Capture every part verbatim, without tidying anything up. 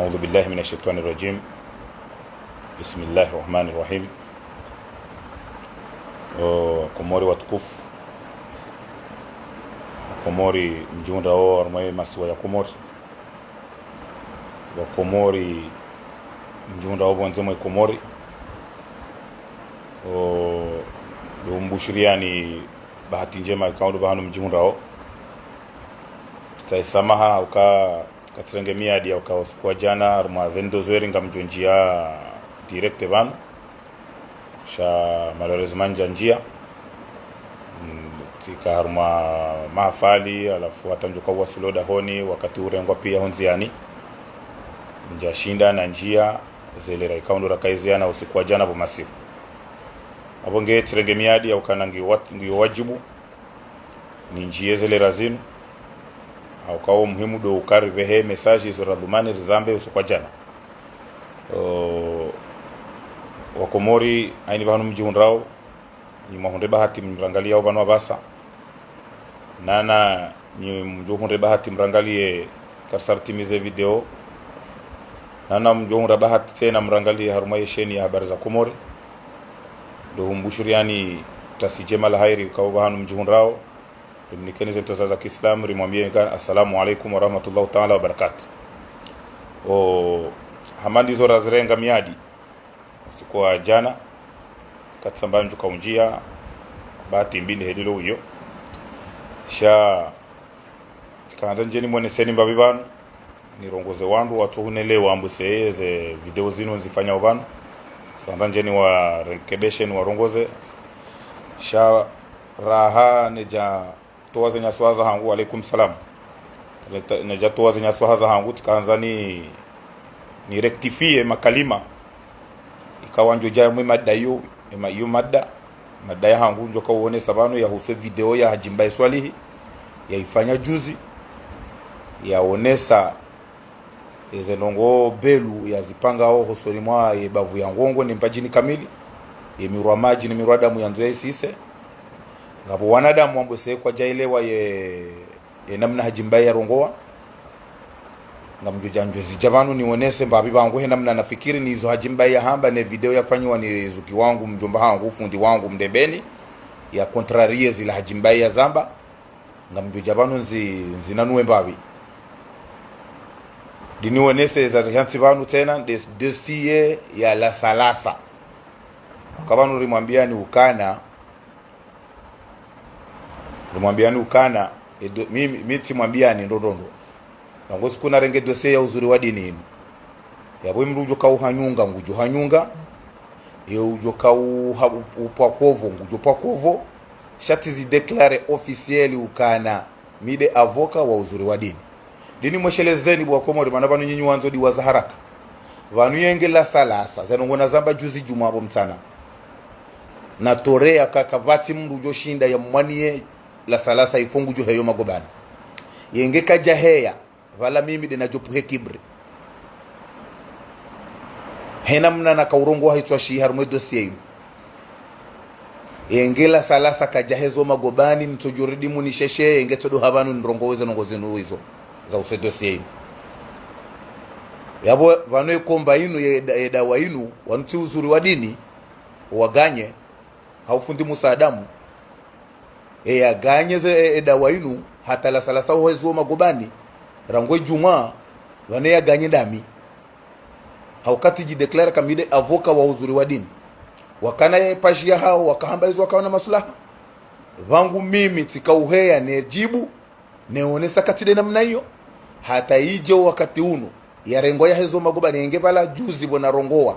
أعوذ بالله من الشيطان الرجيم. بسم الله الرحمن الرحيم. O, Komori watukufu. Komori mdjihundrao harumwa ye masiwa ya Komori. Wa Komori mdjihundrao pvondze mwe Komori. O, ndo mbushiriyani bahati ndjema ikao ndo pvahanu mdjihundrao. Tsitsaha samaha, uka, katsirenge miadi, uka usiku wa djana, harumwa vingt-deux heures ngamdjo ndjia direct pvanu. Sha malheureusement ndja ndjia. Mm, tsika harumwa mahafali, halafu hata ndjoka uwaswili dahoni, wakati urengwa piya hondziani. Ndjashinda na ndjia, ze lera ikao ndo rakaiziana usiku wa djana pvo masiku. Apvo nge tsirenge miadi ya ukana ngiyo wa-, ngiyo wadjibu nindjie ze lera zinu. Hauka wo muhimu ndo uka ripvehe message izo radhumani rizambe usiku wa djana. O, wa Komori, haina pvahanu mdjihundrao, nyi mwahundre bahati mrangaliyao pvanu apvasa. Nana nyi mdjohundre bahati mrangaliye karisartimize video. Nana mdjohundra bahati tsena mrangaliye harumwa ye sheni ya Habari za Komori. Ndo humbushiriyani tasi ndjema la hairi ikao pvahanu mdjihundrao. Rimnikeni ze ntsoza za kiislamu, rimwambiye ka, "Assalamu alaikum wa rahmatullahi taala wa barakatuh." O, hama ndizo razirenga miadi usiku wa djana, katsamba ndjuka undjia, bahati mbi nde heli lo uyo. Sha, tsikahandza ndje nimweneseni mbapvi pvanu, nirongoze wandru watsohunelewa mbuse ze video zinu nzifanyao pvanu. Tsikahandza ndje niwarekebeshe, niwarongoze. Sha, raha nedja towa ze nyaswaha zahangu, wa alaikum salam. Neta-, nedja towa ze nyaswaha zahangu, tsikahandza ni, ni rectifier makalima. Ikao ndjodja mwe mada iyo, ema iyo mada. Mada yahangu ndjoka uonesa pvanu yahusu video ya Hadji Mbaye Swalihi, yaifanya juzi. Yaonesa eze ndrongoo Belu yazipangao hosoni mwa ye bavu ya Ngongo ne Mbadjini kamili, ye mirwa madji ne mirwa damu yandzo yaisise. Ngapvo wanadamu wambwese kwadjaelewa ye, ye namna Hadji Mbaye yarongoa. Ngamdjodja ndjozidja pvanu nionese mbapvi pvangu he namna nafikiri ni izo Hadji Mbaye yahamba ne video yafanyiwa ni zuki wangu, mdjomba hangu, fundi wangu, Mndebeni, ya contrarier zila Hadji Mbaye yazamba. Ngamdjodja pvanu nzi-, nzinanue mbapvi. Ndinionese za rihantsi pvanu tsena, des-, dossier ya Lasalasa. Uka pvanu rimwambiyani ukana, rimwambiyani ukana, e do-, mi, mi, mi tsimwambiyani ndo, ndo, ndo. Nango siku narenge dossier ya Uzuri wa Dini inu. Yapvo mndru udjoka uhanyunga, ngudjo hanyunga. Ye udjoka uha-, u-, upwa kovo, ngudjo pwa kovo. Sha tsi zi déclarer officiel ukana mi nde avocat wa Uzuri wa Dini. Ndinimweshelezeni bo wa Komori, mana pvanu nyinyi wandzo ndiwaza haraka. Pvanu yenge Lasalasa, ze ndrongoo nazamba juzi djumwa apvo mtsana. Natoreya ka, kapvatsi mndru udjoshinda yamwaniye Lasalasa ifo ngudjo heyo magobani. Yenge kadjaheya, pvala mimi nde nadjopvuhe kibri. He namna nakaurongoa hitswa shi harumwa ye dossier inu. Yenge Lasalasa kadjahezo magobani, mtsodjo ridimu ni sheshe, yenge tsodo ha pvanu nirongowe ze ndrongoo zinu izo, za uhusu ye dossier inu. Yapvo pvanu ye komba inu, ye da-, ye dawa inu, wanu tsi Uzuri wa Dini, waganye, hau fundi Musa Adamu, e yaganye ze, e, e dawa inu, hata Lasalasa uhezo magobani, rangu e djumwa, pvanu yaganye ndami. Hauka tsidji déclarer ka mi nde avocat wa Uzuri wa Dini. Wakana ye page yahao, wakahamba izo wakaona maslaha. Pvangu mimi tsikauheya ne djibu, neonesa ka tsi nde namna iyo. Hata idje wakati unu, yarengwa yahezo magobani, yenge pvala juzi pvo narongoa.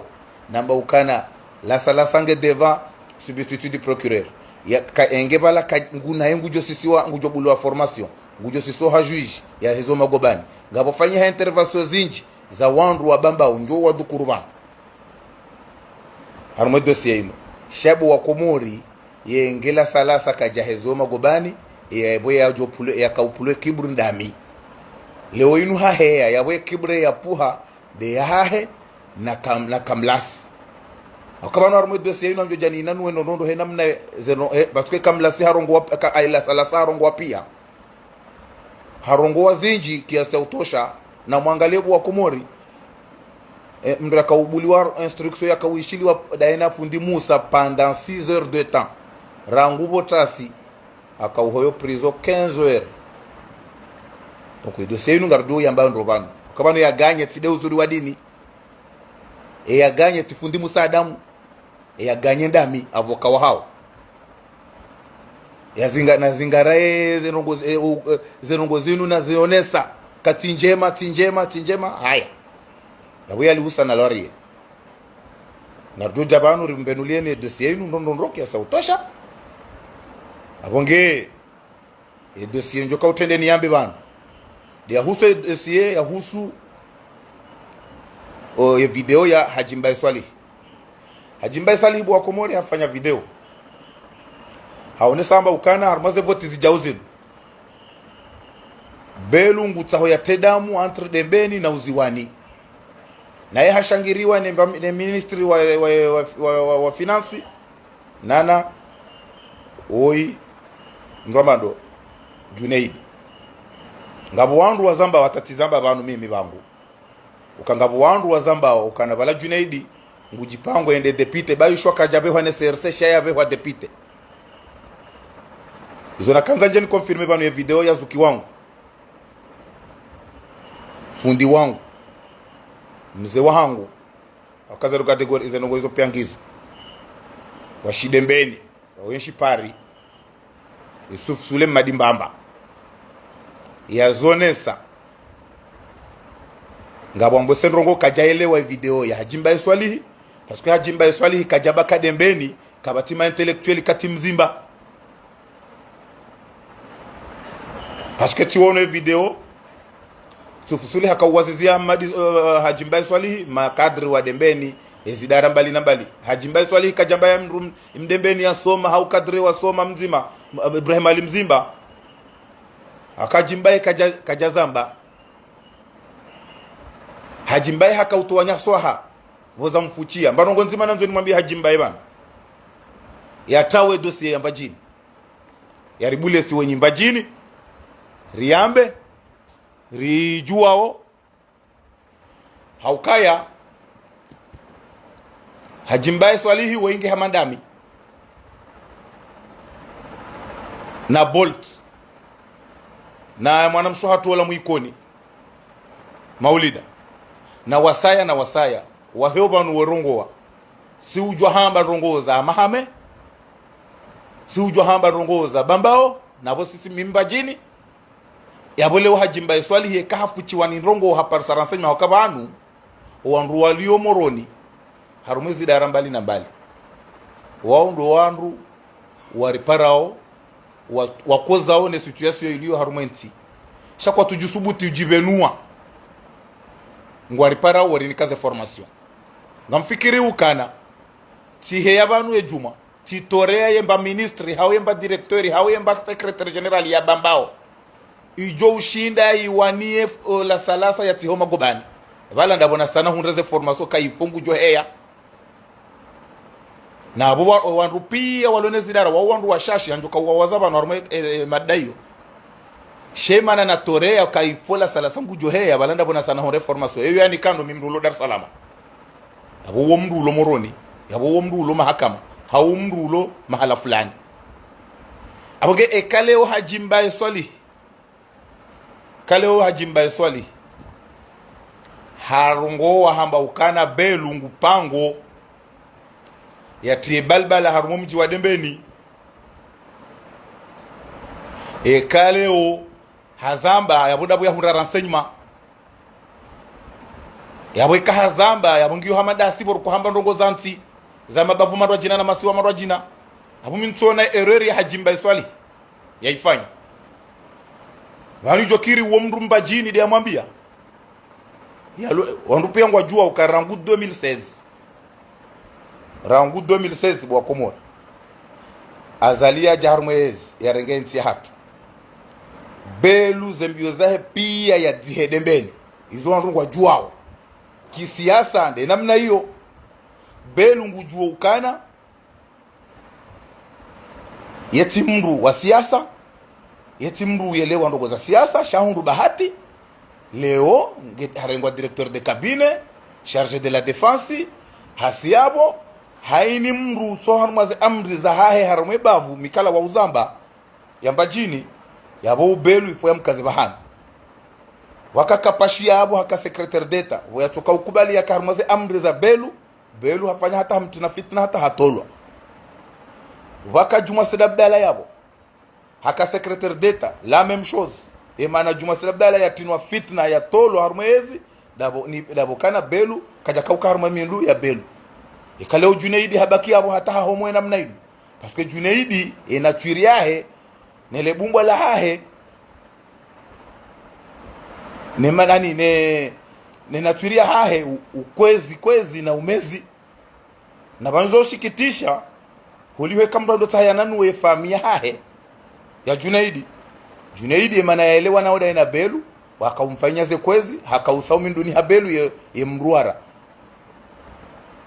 Namba ukana, Lasalasa nge devant, substitut du procureur. Ya, ka, yenge pvala ka, nguna ye ngudjo sisiwa, ngudjo buliwa formation. Ngudjo sisiwa ha juge, yahezo magobani. Ngapvo fanyiha intervention zindji, za wandru wabambao ndjo wadhukuru pvanu. Harumwa ye dossier inu. Sha bo wa Komori, yenge Lasalasa kadjahezo magobani, yapvo yadjopvulwe, yakaupvulwe kibri ndami. Leo inu haheya, yapvo ye kibri yapvuha, nde yahahe, na kam-, na kamlasi. Hauka pvanu harumwa ye dossier inu ngamdjodja ninanue ndo, ndo, ndo, he namna, ze no, he, parce que kamlasi harongoa, ka, ai Lasalasa harongoa piya. Harongoa zindji kiasi ya utosha, na mwangaliye bo wa Komori, Eh, mndru yakaubuliwa instruction yakauishiliwa daye na fundi Musa pendant six heures de temps. Rangu pvo tasi, akauhoyo prison quinze heures. Donc, e dossier inu ngaridjo yamba ndro pvanu. Aka pvanu yaganye tsi de uzuri wa dini. E yaganye tsi fundi Musa Adamu. E yaganye ndami, avocat wahao. Yazinga, nazingara e, ze ndrongo, e, u, e, ze ndrongo zinu nazionesa. Ka tsi ndjema, tsi ndjema, tsi ndjema. Haya. Yapvo yalihusa na lwariye. Ngaridjo dja pvanu rimbenulieni e dossier inu ndro ndro ndro kiasi ya utosha. Apvo nge, e dossier ndjo kautrende niyambe pvanu. Nde yahusu e dossier, yahusu, o, ye video ya Hadji Mbaye Swalihi. Hadji Mbaye Swalihi bo wa Komori hafanya video. Haonesa amba ukana harumwa ze voti zidjao zinu. Belu ngutsaho yatre damu entre Dembeni na Uziwani. Naye hashangiriwa ne mba, ne ministri wa, wa, wa, wa, wa, wa finance. Nana, oyi, Ndramando, Junaid. Ngapvo wandru wazamba, watati zamba pvanu mimi pvangu. Uka ngapvo wandru wazambao, ukana pvala Junaid, ngudjipango yende député, ba ishwa kadjapvehwa ne C R C, sha yapvehwa député. Izo nakandza ndje ni confirmer pvanu ye video ya zuki wangu. Fundi wangu. Mze wahangu. Wakaza ru catégorie, ize ndrongo izo pia ngizo. Washi Dembeni, wawenshi Paris. Yusuf Sule Mmadi Mbamba. Yazonesa. Ngapvo ambao se ndrongo kadjaelewa e video ya Hadji Mbaye Swalihi. Parce que Hadji Mbaye Swalihi kadjabaka Dembeni, kapvatsi ma intellectuel katsi Mzimba. Parce que tsiwono e video, Yusuf Sule hakauwazizia Mmadi, eh, Hadji Mbaye Swalihi, ma cadre wa Dembeni, e zidara mbali na mbali. Hadji Mbaye Swalihi kadjamba ya mdru m-, Mdembeni yasoma, hau cadre wasoma Mzimba, m-, Ibrahim Ali Mzimba. Aka Hadji Mbaye kadja, kadjazamba. Hadji Mbaye hakautowa nyaswaha, pvo zamfuchia. Mba ndrongo ndzima nandzo nimwambie Hadji Mbaye pvanu. Yatawe dossier ya Mbadjini. Yaribule si wenyi Mbadjini. Riyambe. Ridjuwao. Haukaya. Hadji Mbaye Swalihi weinge hama ndami. Na Bolt. Na mwana mshe hatru wola Mwikoni. Maulida. Na wasaya, na wasaya. Waheo pvanu werongowa. Si udjuwa hamba ndrongo za Mahame. Si udjuwa hamba ndrongo za Bambao. Na pvo sisi mi Mbadjini. Yapvo leo Hadji Mbaye Swalihi yeka hafuchiwa ni ndrongo haparisa renseignement hauka pvanu. Owandru walio Moroni. Harumwa zidara mbali na mbali. Wao ndo wandru wariparao, wa, wakozao ne situation iliyo harumwa entsi. Sha kwatsudjusubuti udjipvenua. Ngwariparao warinika ze formation. Ngamfikiri ukana. Tsiheya pvanu ye djumwa. Tsitoreya yemba ministre, hau yemba directeur, hau yemba secrétaire général ya Bambao. Idjo ushinda iwaniye, eh, la salasa ya tsiho magobani. Pvala ndapvo na sana hundre ze formation kayifo ngudjo heya. Na apvo wa, wandru pia walone zidara, wa wandru washashi, handjoka uwawaza pvanu harumwa, eh, eh, mada iyo. Shemana na toreya kayifo la salasa ngudjo heya, pvala ndapvo na sana hundre formation. Eyo yani kando mi mndru ulo Dar es Salaam. Yapvo wo mndru ulo Moroni, yapvo wo mndru ulo mahakama, hau mndru ulo mahala fulani. Apvo nge eka leo Hadji Mbaye Swalihi. Eka leo Hadji Mbaye Swalihi. Harongowa hamba ukana Belu ngupango. Yatriye balbala harumwa mdji wa Dembeni. Eka leo hazamba, yapvo ndapvo yahundra renseignement. Yapvo ika hazamba, yapvo ngiyo hama ndasi pvo ruko hamba ndrongo za ntsi, za mabavu mandrwadjina na masiwa mandrwadjina. Apvo mi ntsona erreur ya Hadji Mbaye Swalihi. Yaifanya. Pvanu idjo kiri wo mndru Mbadjini nde yamwambia. Yalo, wandru pia ngwadjuwa uka rangu deux mille seize. Rangu deux mille seize bo wa Komori. Azali yadja harumwa ezi, yarenge entsi yahatru. Belu ze mbio zahe pia yadzihe Dembeni. Izo wandru ngwadjuwao. Kisiasa, nde namna iyo. Belu ngudjuwa ukana. Yetsi mndru wa siasa. Yetsi mndru yelewa ndrongo za siasa, sha hundru bahati. Leo, nge harengwa directeur de cabinet, Chargé de la défense, hasi yapvo, haini mndru utso harumwa ze amri zahahe harumwa e bavu, mi kala wa uzamba, ya Mbadjini, yapvo uBelu ifo ya mkaze pvahanu. Waka kapashi yapvo haka secrétaire d'État, pvo yatsoka ukubali yaka harumwa ze amri za Belu, Belu hafanya hata hamtrina fitna hata hatolwa. Waka Djumwa Said Abdallah yapvo, haka secrétaire d'État, la même chose. E mana Djumwa Said Abdallah yatrinwa fitna yatolwa harumwa ezi, ndapvo ni, ndapvo kana Belu, kadjaka uka harumwa mindru ya Belu. Eka leo Djunaidi habaki yapvo hata hahomwe namna inu. Parce que Djunaidi, e nature yahe, ne le bumbwa lahahe, ne manani, ne, ne nature yahahe, u, ukwezi, kwezi na umezi. Na pvanu zo ushikitisha, holiho eka mndru ndo tsaha yananuwe famiyi yahahe, ya Djunaidi. Djunaidi, e mana yaelewana oda ena Belu, waka umfanya ze kwezi, haka usa umindruni ha Belu ye, ye mruwara.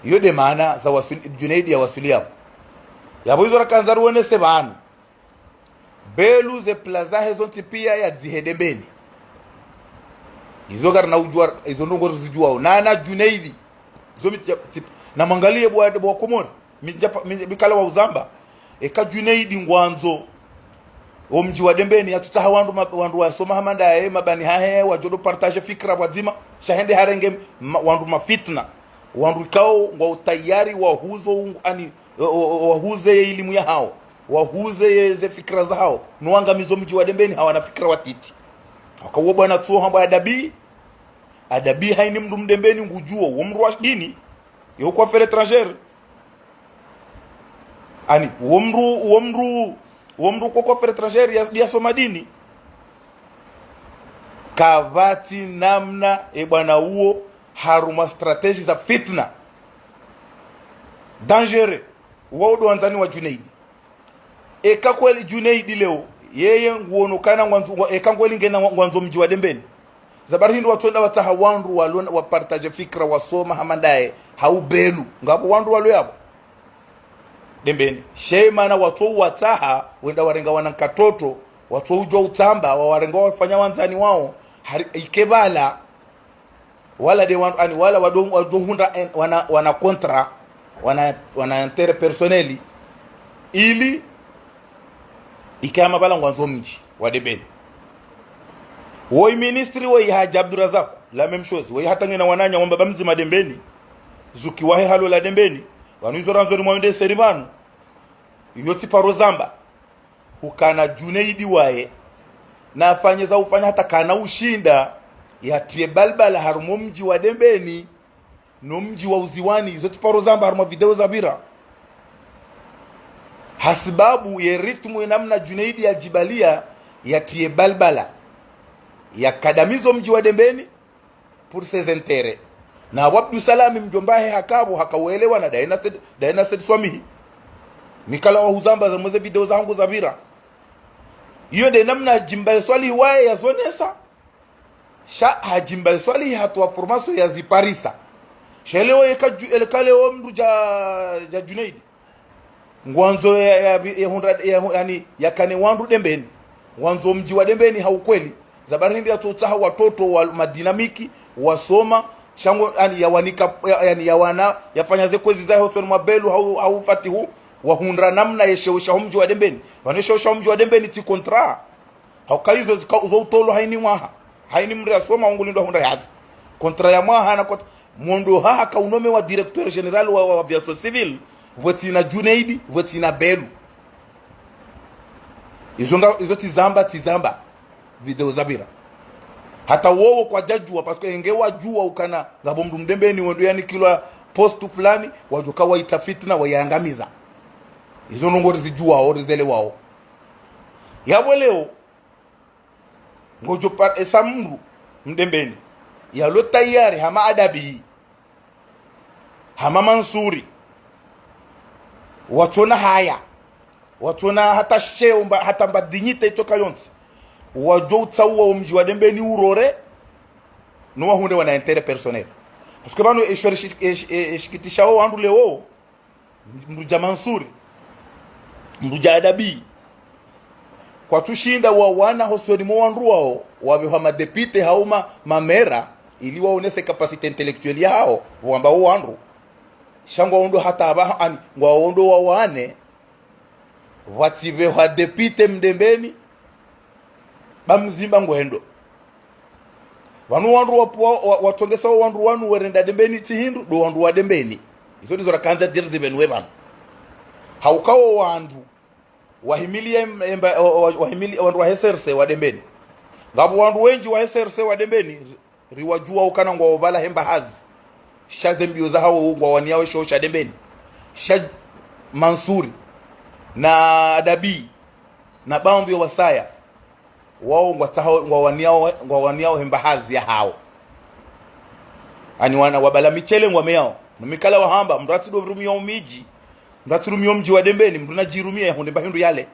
Iyo nde mana za wasuli, Djunaidi ya wasuli yapvo. Yapvo izo rakandza ruonese pvanu. Belu ze plan zahe zontsi pia yadzihe Dembeni. Izo karina udjua, izo ndrongoo rizidjuao. Na, na Djunaidi. Izo mi, ya, tip, na mwangaliye bwa, bwa Komori. Mi ndjapa, mi, mi kala wa uzamba. Eka Djunaidi ngwandzo o mdji wa Dembeni, yatsutsaha wandru ma, wandru wasoma hama ndaye, mabani hahe, wadjo ndo partage fikra pvwadzima. Sha hende harenge ma, wandru mafitna. Wandru ikao ngwa utayari wahuzo, ani, o, o, o, wahuze ye ilimu yahao. Wahuze ye ze fikra zahao. No wangamizo mdji wa Dembeni hawana fikra watiti. Haka uwo bwana tsuo hambwa Adabi. Adabi haini mndru mdembeni ngudjuo. Uwo mndru wa dini. Yo kwa affaires étrangères. Ani, uwo mndru, uwo mndru, uwo mndru kwa kwa affaires étrangères ya, yasoma dini. Kapvatsi namna e bwana uwo harumwa stratégie za fitna. Dangereux. Uwo ndo wandzani wa Djunaidi. Eka kweli Djunaidi leo, yeye nguono kana ngwandzo, ngwa, eka kweli ngena ngwa, ngwandzo mdji wa Dembeni. Za bari hindri watsonda watsaha wandru walo na, wa partage fikra wasoma hama ndaye, hau Belu. Ngapvo wandru walo yapvo Dembeni. She mana watso watsaha, wenda warenga wana nkatoto, watso udjua utsamba, wa warenga wafanya wandzani wao, hari, ike pvala, wala nde wandru, ani wala wado, wado hundra en, wana, wana contrat, wana, wana intérêt personnel, ili ike hama pvala ngwandzo mdji wa Dembeni. Woyi ministre woyi Hadji Abdourazak, la même chose. Woyi hata ngena wananya wamba ba mdzima Dembeni, zuki wahe halo la Dembeni, pvanu izo randzo ni mwawende seri pvanu, iyo tsi paro zamba. Hukana Djunaidi waye, na afanye za ufanya hata kana ushinda, yatriye balbala harumwa o mdji wa Dembeni, no mdji wa Uziwani, izo tsi paro zamba harumwa video zapvira. Hasibabu ye rythme ye namna Djunaidi yadjibalia, yatriye balbala. Yakadamizo mdji wa Dembeni, pour ses intérêts. Na Abu Abdusalami mdjomba he hakapvo, haka uelewana, ndaye na Said, ndaye na Said Swamihi. Mi kala wa huzamba za mweze video zahangu zapvira. Iyo nde namna Hadji Mbae Swalihi waye yazonesa. Sha Hadji Mbae Swalihi hatowa formation yaziparisa. Sha leo yeka Dju, eka leo mndru dja, dja Djunaidi. Ngwandzo ya, ya, ya hundra, ya, hu, yani, yakane wandru Dembeni. Ngwandzo mdji wa Dembeni ha ukweli. Za bari hindri yatsotsaha watoto wa madinamiki, wasoma, sha ngo, yani, yawanika, ya, yani, yawana, yafanya ze kwezi zahe hosoni mwa Belu, hau, hau Fatihu, wahundra namna ye sheo shaho mdji wa Dembeni. Pvanu ye sheo shaho mdji wa Dembeni tsi contrat. Hauka izo zika, zo utolwa haini mwaha. Haini mndru yasoma ngulindwa hundra hazi. Contrat ya mwaha na kota. Mondo ha haka unomewa directeur général wa, wa, wa aviation civile. Pvwatsina Djunaidi, pvwatsina Belu. Izo nga, izo tsi zamba, tsi zamba. Video zapvira. Hata wowo kwadjadjua, parce que enge wadjua ukana, ngapvo mndru mdembeni wendo yanikilwa poste fulani, wadjoka waitra fitna, wayangamiza. Izo ndrongoo rizidjuao, rizelewao. Yapvo leo, ngodjo par, esa mndru mdembeni yalo tayari hama Adabi, hama Mansuri, watsona haya, watsona hata sheo mba, hata mba dignité itsoka yontsi, wadjo utsaua o mdji wa Dembeni urore, no wahundre wana intérêt personnel. Parce que pvanu esho, esh, esh, esh, eshikitishao wandru leo, mndru dja Mansuri, mndru dja Adabi, kwatsushinda wawana hosoni mwa wandru wao, wapvehwa madéputé hau ma, mamera, ili waonese capacité intellectuelle yahawo, wamba wo wandru. Sha ngwaondo hata apvaha ani, ngwaondo wawane, pvatsi pvehwa député Mdembeni, ba Mzimba ngwendo. Pvanu wandru wa, wa, wa, watsongesa wo wandru wanu werenda Dembeni tsi hindru, ndo wandru wa Dembeni. Izo ndizo rakandza djeri zipvenuwe pvanu. Hauka wo wandru wahimili em-, emba, wa, wa, wahimili wandru wa H C R C wa Dembeni. Ngapvo wandru wendji wa H C R C wa Dembeni, riwadjuwa ukana ngwao pvala hemba hazi. Sha ze mbio zahawo ngwawaniyao sheo sha Dembeni. Sha Mansuri, na Adabi, na baadhwi ya wasaya. Wao ngwatsaho, ngwawaniyao, ngwawaniyao hemba hazi yahawo. Ani wana wabala michele ngwameyao. No mikala wahamba, mndru atsi ndo rumiyao midji. Mndru atsi rumiyao mdji wa Dembeni, mndru nadjirumiye yahundre mba hindru yale.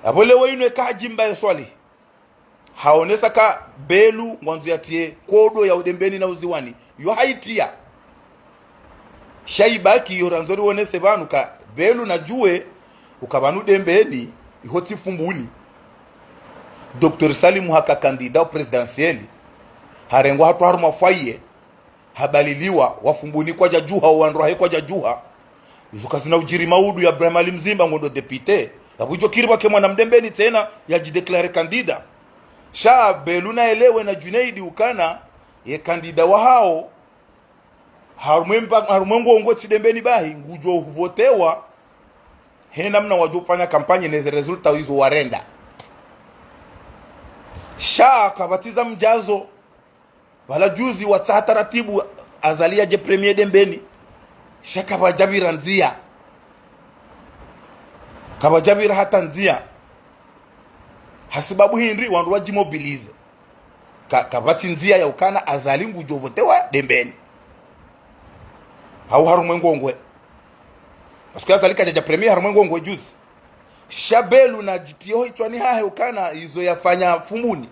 Apvo leo inu eka Hadji Mbaye Swalihi haonesa ka Belu ngwandzo yatiye kodo ya Udembeni na Uziwani, yo haitiya. Sha ibaki yo randzo rionese pvanu ka Belu nadjuwe uka pvanu Dembeni, iho tsi Fumbuni. Docteur Salim haka candidat présidentiel, harengwa hatru harumwa foyer, habaliliwa, wa Fumbuni kwadjadjuha, wo wandru wahe kwadjadjuha. Izo kazina udjiri maudu ya Ibrahim Ali Mzimba ngondo député. Yapvo idjo kiri pvwake mwana Mdembeni tsena yadjidéclaré candidat. Sha Belu naelewe na Junaidi ukana, ye candidat wahawo, harumwe mpa-, harumwe ngongwe tsi Dembeni bahi, ngudjo huvotewa, he namna wadjo fanya campagne neze résultat izo warenda. Sha kapvatsi za mdjazo, pvala juzi watsaha taratibu Azali yadje premier Dembeni. Sha kapvadjapvira ndziya. Kapvadjapvira hata ndziya. Hasibabu hindri wandru wadjimobilisé. Ka, kapvatsi ndziya ya ukana Azali ngudjo votewa Dembeni. Hau harumwe ngongwe. Parce que Azali kadjadja premier harumwe ngongwe juzi. Sha Belu nadjitiyo hitswani hahe ukana izo yafanya Fumbuni.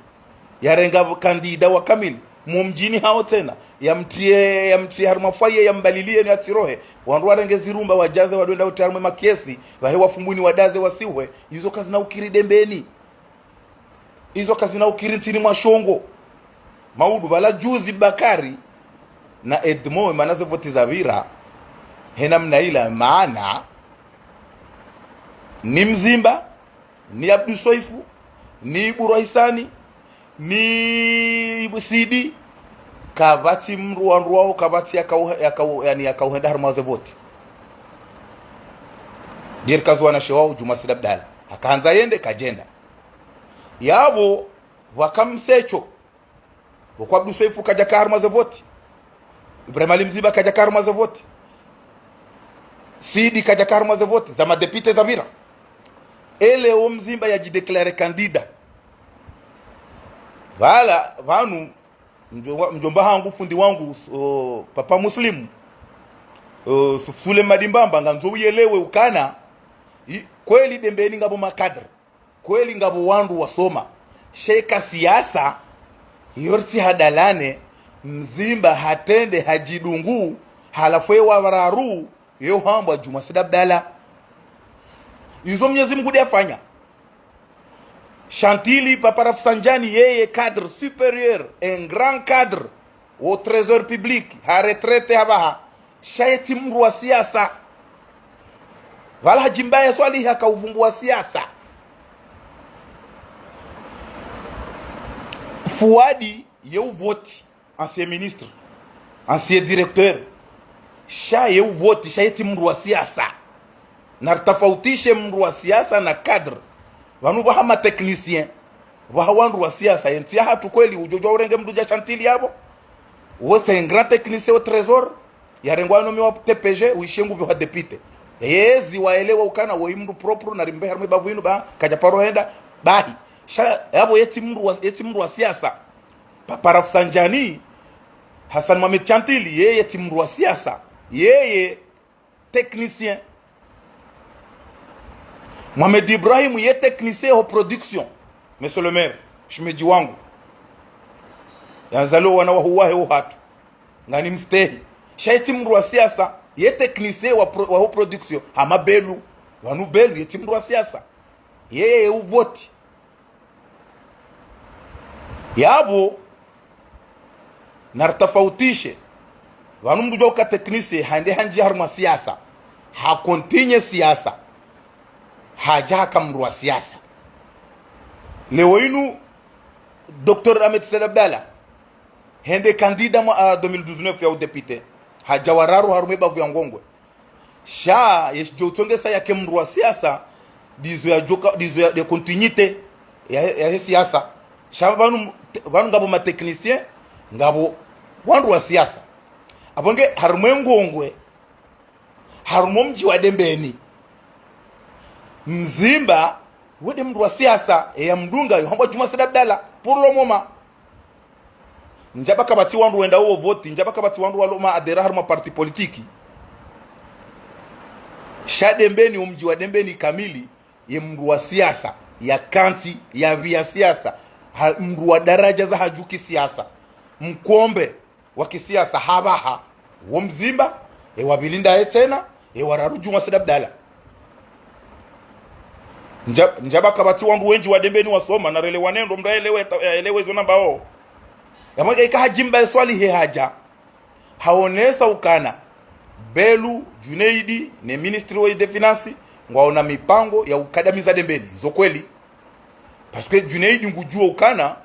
Yarenga candidat wa kamili. Mo mdjini hawo tsena. Yamtiye, yamtiye harumwa foyer, yambaliliye ni atsirohe. Wandru warenge zirumba, wadjaze, wadwenda uti harumwe makesi. Pvahe wa Fumbuni wadaze wasihwe. Izo kazina ukiri Dembeni. Izo kazina ukiri ntsini mwa shongo. Maudu pvala juzi Bakari na Edmond, mana ze voti zapvira. He namna ila mana ni Mzimba, ni Abdu Soifu, ni Ibura Hisani, ni Sidi. Kapvatsi mndru wandru wawo, kapvatsi yakau-, yakau-, yani yakauhenda harumwa ze voti. Djeri kazuwa na sheo wawo Djuma Said Abdallah. Hakahandza yende, kadjenda. Yapvo, pvwaka msecho. Pvoko Abdu Soifu kadjaka harumwa ze voti. Ibrahim Ali Mzimba kadjaka harumwa ze voti. Sidi kadjaka harumwa ze voti. Za madéputé zapvira. Ele wo Mzimba yadjidéclaré candidat. Pvala, pvanu, mdjo-, mdjomba hangu, fundi wangu, o, Papa Muslim, o, Su-, Sule Madimbamba, ngandzo uyelewe ukana, i-, kweli Dembeni ngapvo ma cadre. Kweli ngapvo wandru wasoma. Sha eka siasa, yo ritsi hadalane, Mzimba hatrende hadjidungu, halafu ye wa raru, ye uhambwa Djuma Said Abdallah. Izo Mwenyezi Mungu nde yafanya. Chantilly Papa Rafsanjani, yeye cadre supérieur, un grand cadre, wo trésor public, ha retraité hapvaha. Sha ye tsi mndru wa siasa. Pvala Hadji Mbaye Swalihi haka uvumbuwa siasa. Fuadi ye uvoti, ancien ministre, ancien directeur. Sha ye uvoti, sha ye tsi mndru wa siasa. Na ritafautishe mndru wa siasa na cadre. Pvanu pvaha ma technicien, pvaha wandru wa siasa. Ye ntsi yahatru kweli, udjo djuwa urenge mndru dja Chantilly yapvo. Wo c'est un grand technicien au trésor. Yarengwa nommé wa T P G, uishiye ngupvehwa député. Yezi waelewa ukana woyi mndru propre, na rimbe harumwe bavu inu ba, kadja paro henda, bahi. Sha, yapvo ye tsi mndru wa, ye tsi mndru wa siasa. Papa Rafsanjani, Hassan Mohamed Chantilly, yeye tsi mndru wa siasa. Yeye technicien. Mohamed Ibrahim, ye technicien ho production. Monsieur le maire, shemedji wangu. Yandzalo wana wahuwahe uhatru. Ngani mstehi. Sha ye tsi mndru wa siasa, ye technicien wa pro-, wa ho production. Hama Belu. Wanu Belu, ye tsi mndru wa siasa. Yeye ye uvoti. Yapvo, Naritafautishe. Pvanu mndru udjo uka technicien, hende handjiya harumwa siasa. Ha continuer siasa. Hadja haka mndru wa siasa. Leo inu, Docteur Ahmed Said Abdallah, hende candidat mwa, ah, deux mille dix-neuf ya udéputé. Hadja wa raru harumwa ebavu ya Ngongwe. Sha, yeshidjo utsongesa yake mndru wa siasa, ndizo yadjoka, ndizo ya, ya continuité ya, yahe siasa. Sha pvanu, pvanu ngapvo ma technicien, ngapvo wandru wa siasa. Apvo nge harumwa e Ngongwe, harumwa omdji wa Dembeni, Mzimba, wende mndru wa siasa, eya mdunga, yo hambwa Djumwa Said Abdallah, pour le moment. Ndjaba kapvatsi wandru wenda uwo voti, ndjaba kapvatsi wandru walo ma adhéré harumwa parti politique. Sha Dembeni, omdji wa Dembeni kamili, ye mndru wa siasa, ya kantsi, ya pviya siasa, ha, mndru wa daraja za hadju kisiasa. Mkombe wa kisiasa hapvaha, wo Mzimba, ewa pvili ndaye tsena, ewa raru Djumwa Said Abdallah. Ndja, ndjaba kapvatsi wandru wendji wa Dembeni wasoma, na rele wanendo, mndru yaelewe ta, yaelewe zo nambao. Yamwenge ika Hadjimba ye Swalihi hadja. Haonesa ukana, Belu, Djunaidi, ne ministre wa des finances, ngwaona mipango ya ukadamiza Dembeni. Zo kweli. Parce que Djunaidi ngudjuwa ukana,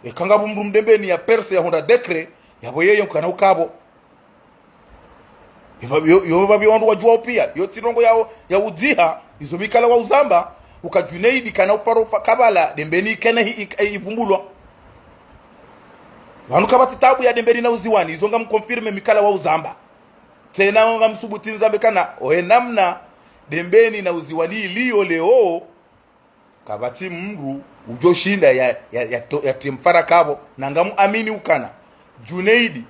eka ngapvo mndru mdembeni ya perse ya hundra décret, yapvo yeye ukana ukapvo. Yo, yo, yo, pvapvi wandru wadjuwao pia, yo tsi ndrongo ya, ya udziha, izo mikala wa uzamba, uka Djunaidi kana uparo fa kabala, Dembeni kene hi, i, i, ivumbulwa. Pvanu kapvatsi tabu ya Dembeni na Uziwani, izo ngam confirme mikala wa uzamba. Tsena ngam subuti nizambe kana, ohe namna, Dembeni na Uziwani iliyo leo, kapvatsi mndru udjo shinda ya, ya, ya, to, ya trie mfaraka pvo, na ngamu amini ukana. Djunaidi,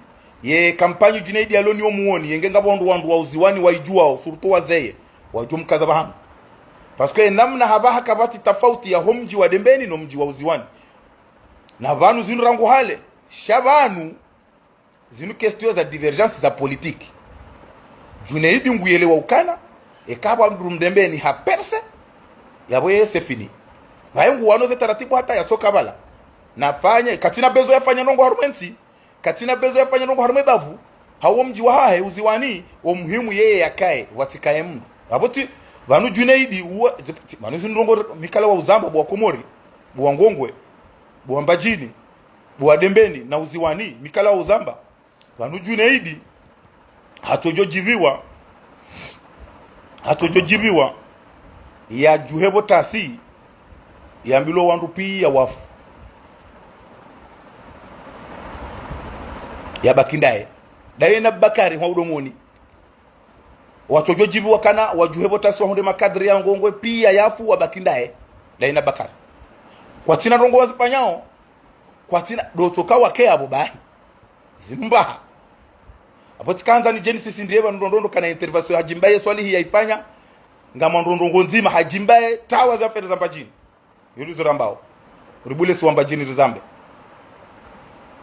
ye kampanyi Djunaidi yalo ni yo muoni, yenge ngapvo wandru wandru wa Uziwani waidjuwao, surtout wazeye, wadjo mkaza pvahanu. Parce que namna hapvaha kapvatsi tafauti ya ho mdji wa Dembeni no mdji wa Uziwani. Na pvanu zinu rangu hale, sha pvanu, zinu question za divergence za politique. Djunaidi nguyelewa ukana, eka pvwa mndru mdembeni ha perse, yapvo yeye c'est fini. Pvaye nguwano ze taratibu hata yatsoka pvala. Nafanye, katsina besoin yafanya ndrongo harumwa entsi, katsina besoin yafanya ndrongo harumwa ebavu, hawo mdji wahahe Uziwani, wo muhimu yeye yakaye, watsikaye mndru. Apvo tsi, pvanu Djunaidi, uwa, tsi, pvanu zinu ndrongo mikala wa uzamba bo wa Komori, bo wa Ngongwe, bo wa Mbadjini, bo wa Dembeni, na Uziwani, mikala wa uzamba. Pvanu Djunaidi, hatsodjo djipviwa, hatsodjo djipviwa, yadjuhe pvo tasi, yambilwa wandru pia wafu. Yabaki ndaye. Ndaye na Bakari hwa udomoni. Watsodjo djipviwa kana, wadjuhe pvo tasi wahundre makadri ya Ngongwe pia yafu wabaki ndaye. Ndaye na Bakari. Kwatsina ndrongo wazifanyao, kwatsina, ndo tsoka wake apvo bahi. Zinu mbaha. Apvo tsikandza ni Genesis ndiye pvanu ndrongo ndo kana intervention Hadjimba ye Swalihi yaifanya, ngamwa ndrongo ndzima Hadjimba ye tawa za fere za Mbadjini. Yo ndizo rambao. Ribule si wa Mbadjini rizambe.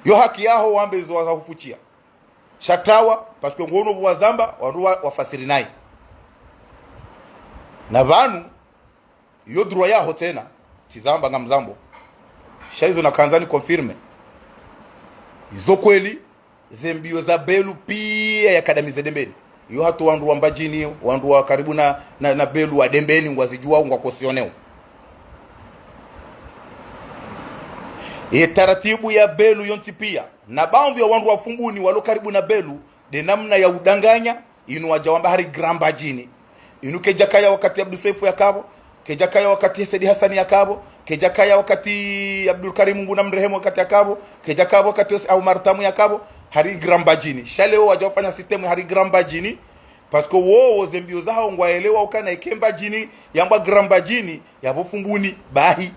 Yo haki yaho wambe izo wahufuchia. Sha tawa, parce que ngono pvo wazamba, wandru wa, wafasiri nayi. Na pvanu, yo droit yaho tsena, tsizamba ngamzambo. Sha izo nakandza ni confirme. Izo kweli, ze mbio za Belu pia yakadamize Dembeni. Yo hata wandru wa Mbadjini, wandru wa karibu na, na, na Belu wa Dembeni, ngwazidjuwao, ngwa cautionnéo. Ye taratibu ya Belu yontsi pia, na baadhwi ya wandru wa Fumbuni walo karibu na Belu, nde namna ya udanganya, inu wadja wamba hari Grand Mbadjini. Inu kedjakaya wakati Abdou Soefo yaka pvo, kedjakaya wakati Said Hassani yaka pvo, kedjakaya wakati Abdoulkarim Mngu namrehemu wakati yaka pvo, kedjakaya wakati Omar Tamu yaka pvo, hari Grand Mbadjini. Sha leo wadja wafanya système hari Grand Mbadjini, parce que wowo ze mbio zahawo ngwaelewa ukana ike Mbadjini, yambwa Grand Mbadjini, yapvo Fumbuni, bahi.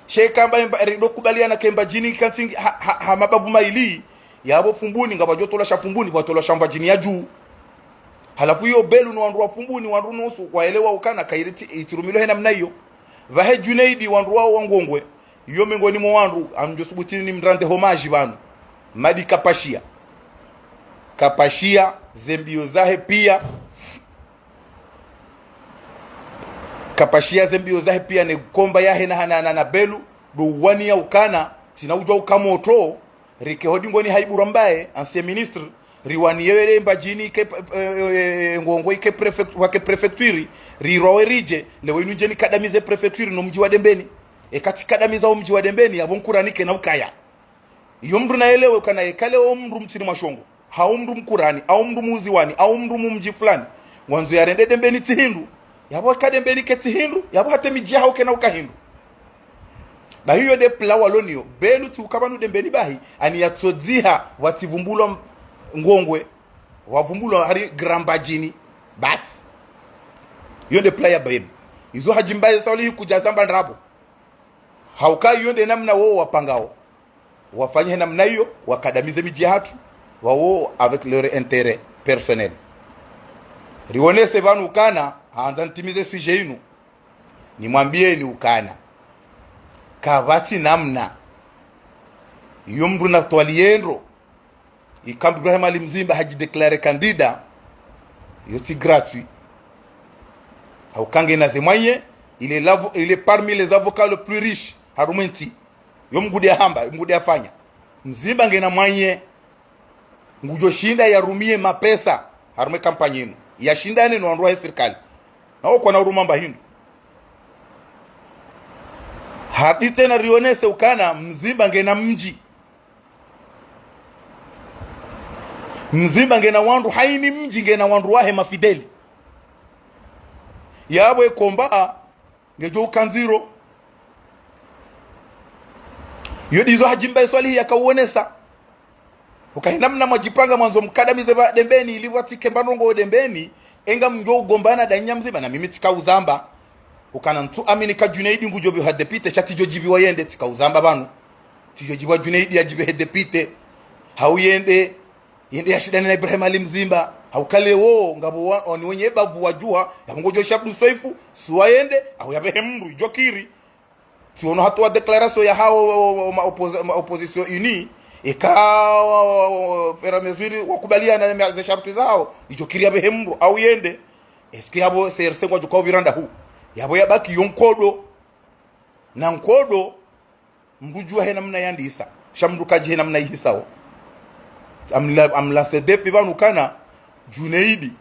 Sha eka mba, mba, rido kubaliana ke Mbadjini kantsi ha, ha, ha mabavu mayili, yapvo Fumbuni, ngapvadjo tolwa sha Fumbuni, pvwatolwa sha Mbadjini ya juu. Halafu iyo Belu no wandru wa Fumbuni, wandru nusu, waelewa ukana, kairi tsi, itsirumilohe namna iyo. Pvahe Djunaidi, wandru wao wa Ngongwe, iyo mengoni mwa wandru, amdjo subuti ni mrande hommage pvanu. Madi Kapashia. Kapashia, ze mbio zahe pia. Kapashia ze mbio zahe pia ne combat yahe na, na, na, na Belu, ndo uwaniya ukana, tsina udjuwa uka moto, Rike ho dingoni ha Ibura Mbaye, ancien ministre, riwaniye wele Mbadjini ike, eh, eh, eh, Ngongwe ike préfect-, wake préfecture, rirwawe ridje, leo inu ndje nikadamize préfecture no mdji wa Dembeni. Eka tsikadamiza o mdji wa Dembeni, yapvo Nkurani kena ukaya. Iyo mndru nayelewe ukana yeka leo mndru mtsini mwa shongo, hau mndru Mkurani, hau mndru Muziwani, hau mndru mumdji fulani, ngwandzo yarende Dembeni tsi hindru, yapvo eka Dembeni ketsi hindru, yapvo hata emidji yahawo kena uka hindru. Bahi iyo nde plan walo nayo, Belu tsi uka pvanu Dembeni bahi, ani yatsodziha, pvatsi vumbulwa Ngongwe, pvavumbulwa hari Grand Mbadjini, basi. Iyo nde plan ya Belu. Izo Hadji Mbaye Swalihi kudja zamba ndrabo. Hauka iyo nde namna wo wapangao. Wafanye namna iyo, wakadamize midji yahatru, wawo avec leur intérêt personnel. Riwonese pvanu ukana, handza nitimize sujet inu. Nimwambiyeni ukana, kapvatsi namna. Iyo mndru natwali yendro, ika Ibrahim Ali Mzimba hadji déclarer candidat, iyo tsi gratuit. Hauka ngena ze moyens, il est l'avo-, il est parmi les avocats les plus riches harumwa entsi. Iyo Mngu nde yahamba, Mngu nde yafanya. Mzimba ngena moyens. Ngudjo shinda yarumiye mapesa harumwa campagne inu, yashindane no wandru wahe sirikali. Nawo kwana uruma mba hindru. Hadi tsena riwonese ukana Mzimba ngena mdji. Mzimba ngena wandru, haini mdji ngena wandru wahe mafidèles. Yapvo ekomba ngedjo uka ndziro. Iyo ndizo Hadji Mbaye Swalihi yakawonesa. Uka hina mna mwadjipanga mwandzo mkadamize pva Dembeni, ili pvatsike mba ndrongoo Dembeni, enga mdjo ugombana nda nyi Mzimba, na mimi tsika uzamba. Ukana ntsu amini ka Djunaidi ngudjo pviwa député, sha tsidjo djipviwa yende, tsika uzamba pvanu. Tsidjo djipviwa Djunaidi yadjipviwe député. Hau yende, yende yashindane na Ibrahim Ali Mzimba. Hauka leo, ngapvo wa, oni wenye bavu wadjuha, yapvo ngodjo sha Abdou Soefo, suwa yende, hau yapvehe mndru, idjo kiri. Tsiono hatowa déclaration yahawo, ma opposi-, ma opposition unie, eka, au fur et à mesure wakubaliana na ze sharti zahawo, idjo kiri yapvehe mndru, hau yende. Est-ce que yapvo C R C ngwadjo ka upvira ndahu? Yapvo yabaki yo nkodo. Na nkodo, mndru udjuwa he namna yandisa. Sha mndru kadji he namna ihisao. Amla-, amlance défi pvanu ukana, Djunaidi,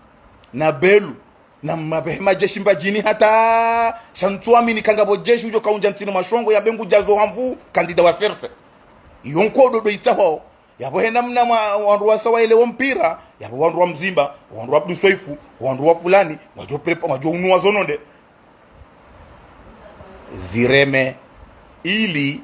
na Belu, na mapvehe madjeshi Mbadjini hata, sha ntsu amini ka ngapvo jeshi udjo ka undja ntsini mwa shongo yambe ngudjazo hamvu candidat wa C R C. Iyo nkodo ndo itsahwao. Yapvo he namna mwa, wandru wasa waelewa mpira, yapvo wandru wa Mzimba, wandru wa Abdou Soefo, wandru wa fulani, ngwadjo prépa-, ngwadjo unuwa zo nonde. Zireme, ili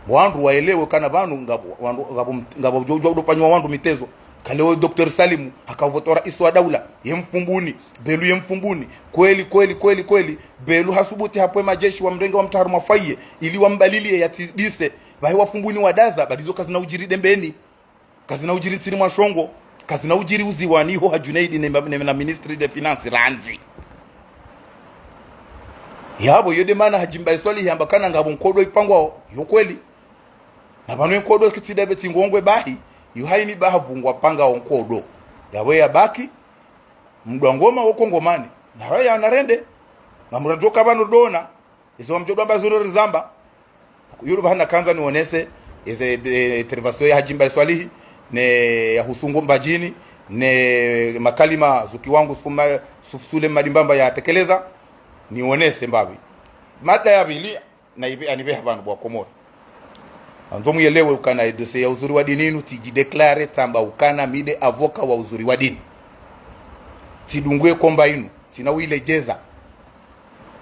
wandru waelewe kana pvanu ngapvo, wandru, ngapvo, ngapvo djo, djo, djo fanyiwa wandru mitezo. Ka leo Docteur Salimu, haka voto raisi wa daula, ye Mfumbuni, Belu ye Mfumbuni. Kweli, kweli, kweli, kweli. Belu hasubuti hapve madjeshi wamrenge wamtsahe harumwa foyer, ili wambaliliye yatsidise. Pvahe Wafumbuni wadaza, badi zo kazina udjiri Dembeni. Kazina udjiri ntsini mwa shongo, kazina udjiri Uziwani ho ha Djunaidi ne, ne, na ministre des finances randzi. Yapvo iyo nde mana Hadji Mbaye Swalihi yamba kana ngapvo nkodo ipangwao, iyo kweli. Na pvanu nkodo kitsida be tsi Ngongwe bahi, iyo haini baha pvungwa pangao nkodo. Yapvo yabaki, mdwa ngoma wo Kongomani. Na haya narende, na mradjoka pvanu dona, izo wamdjo dwamba zo ndo rizamba. Yulu pvahanu nakandza niwonese, eze, e, intervention ya Hadji Mbaye Swalihi, ne ya husu Ngongwe Mbadjini, ne makalima zuki wangu Sufu Ma-, Sufu Sule Madimbamba yatekeleza, niwonese mbapvi. Mada ya pvili, na ipve, anipveha pvanu bo Wakomori. Ngamwandzo muyelewe ukana e dossier ya Uzuri wa Dini inu, tsidji déclarer tsamba ukana mi nde avocat wa Uzuri wa Dini. Tsidungue komba inu, tsina uiledjeza.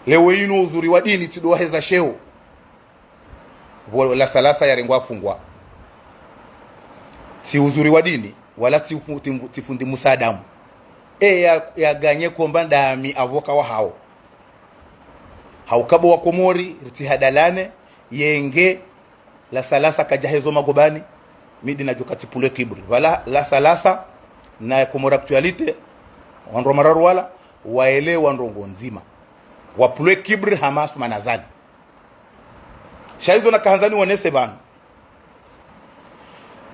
Leo inu Uzuri wa Dini tsi ndo waheza sheo. Pvo Lasalasa yarengwa afungwa. Tsi Uzuri wa Dini, wala tsi ufu-, tsi mvu-, tsi fundi Musa Adamu. E ya, yaganye komba ndami avocat wahawo. Hauka bo Wakomori, ritsihadalane, yenge, Lasalasa kadjahezo magobani, mi nde nadjo katsi pulwe kibri. Pvala Lasalasa na Comores Actualité, wandru wa mararu wala, waelewa ndrongoo ndzima. Wapulwe kibri hama Assoumani Azali. Sha izo nakahandza niwonese pvanu.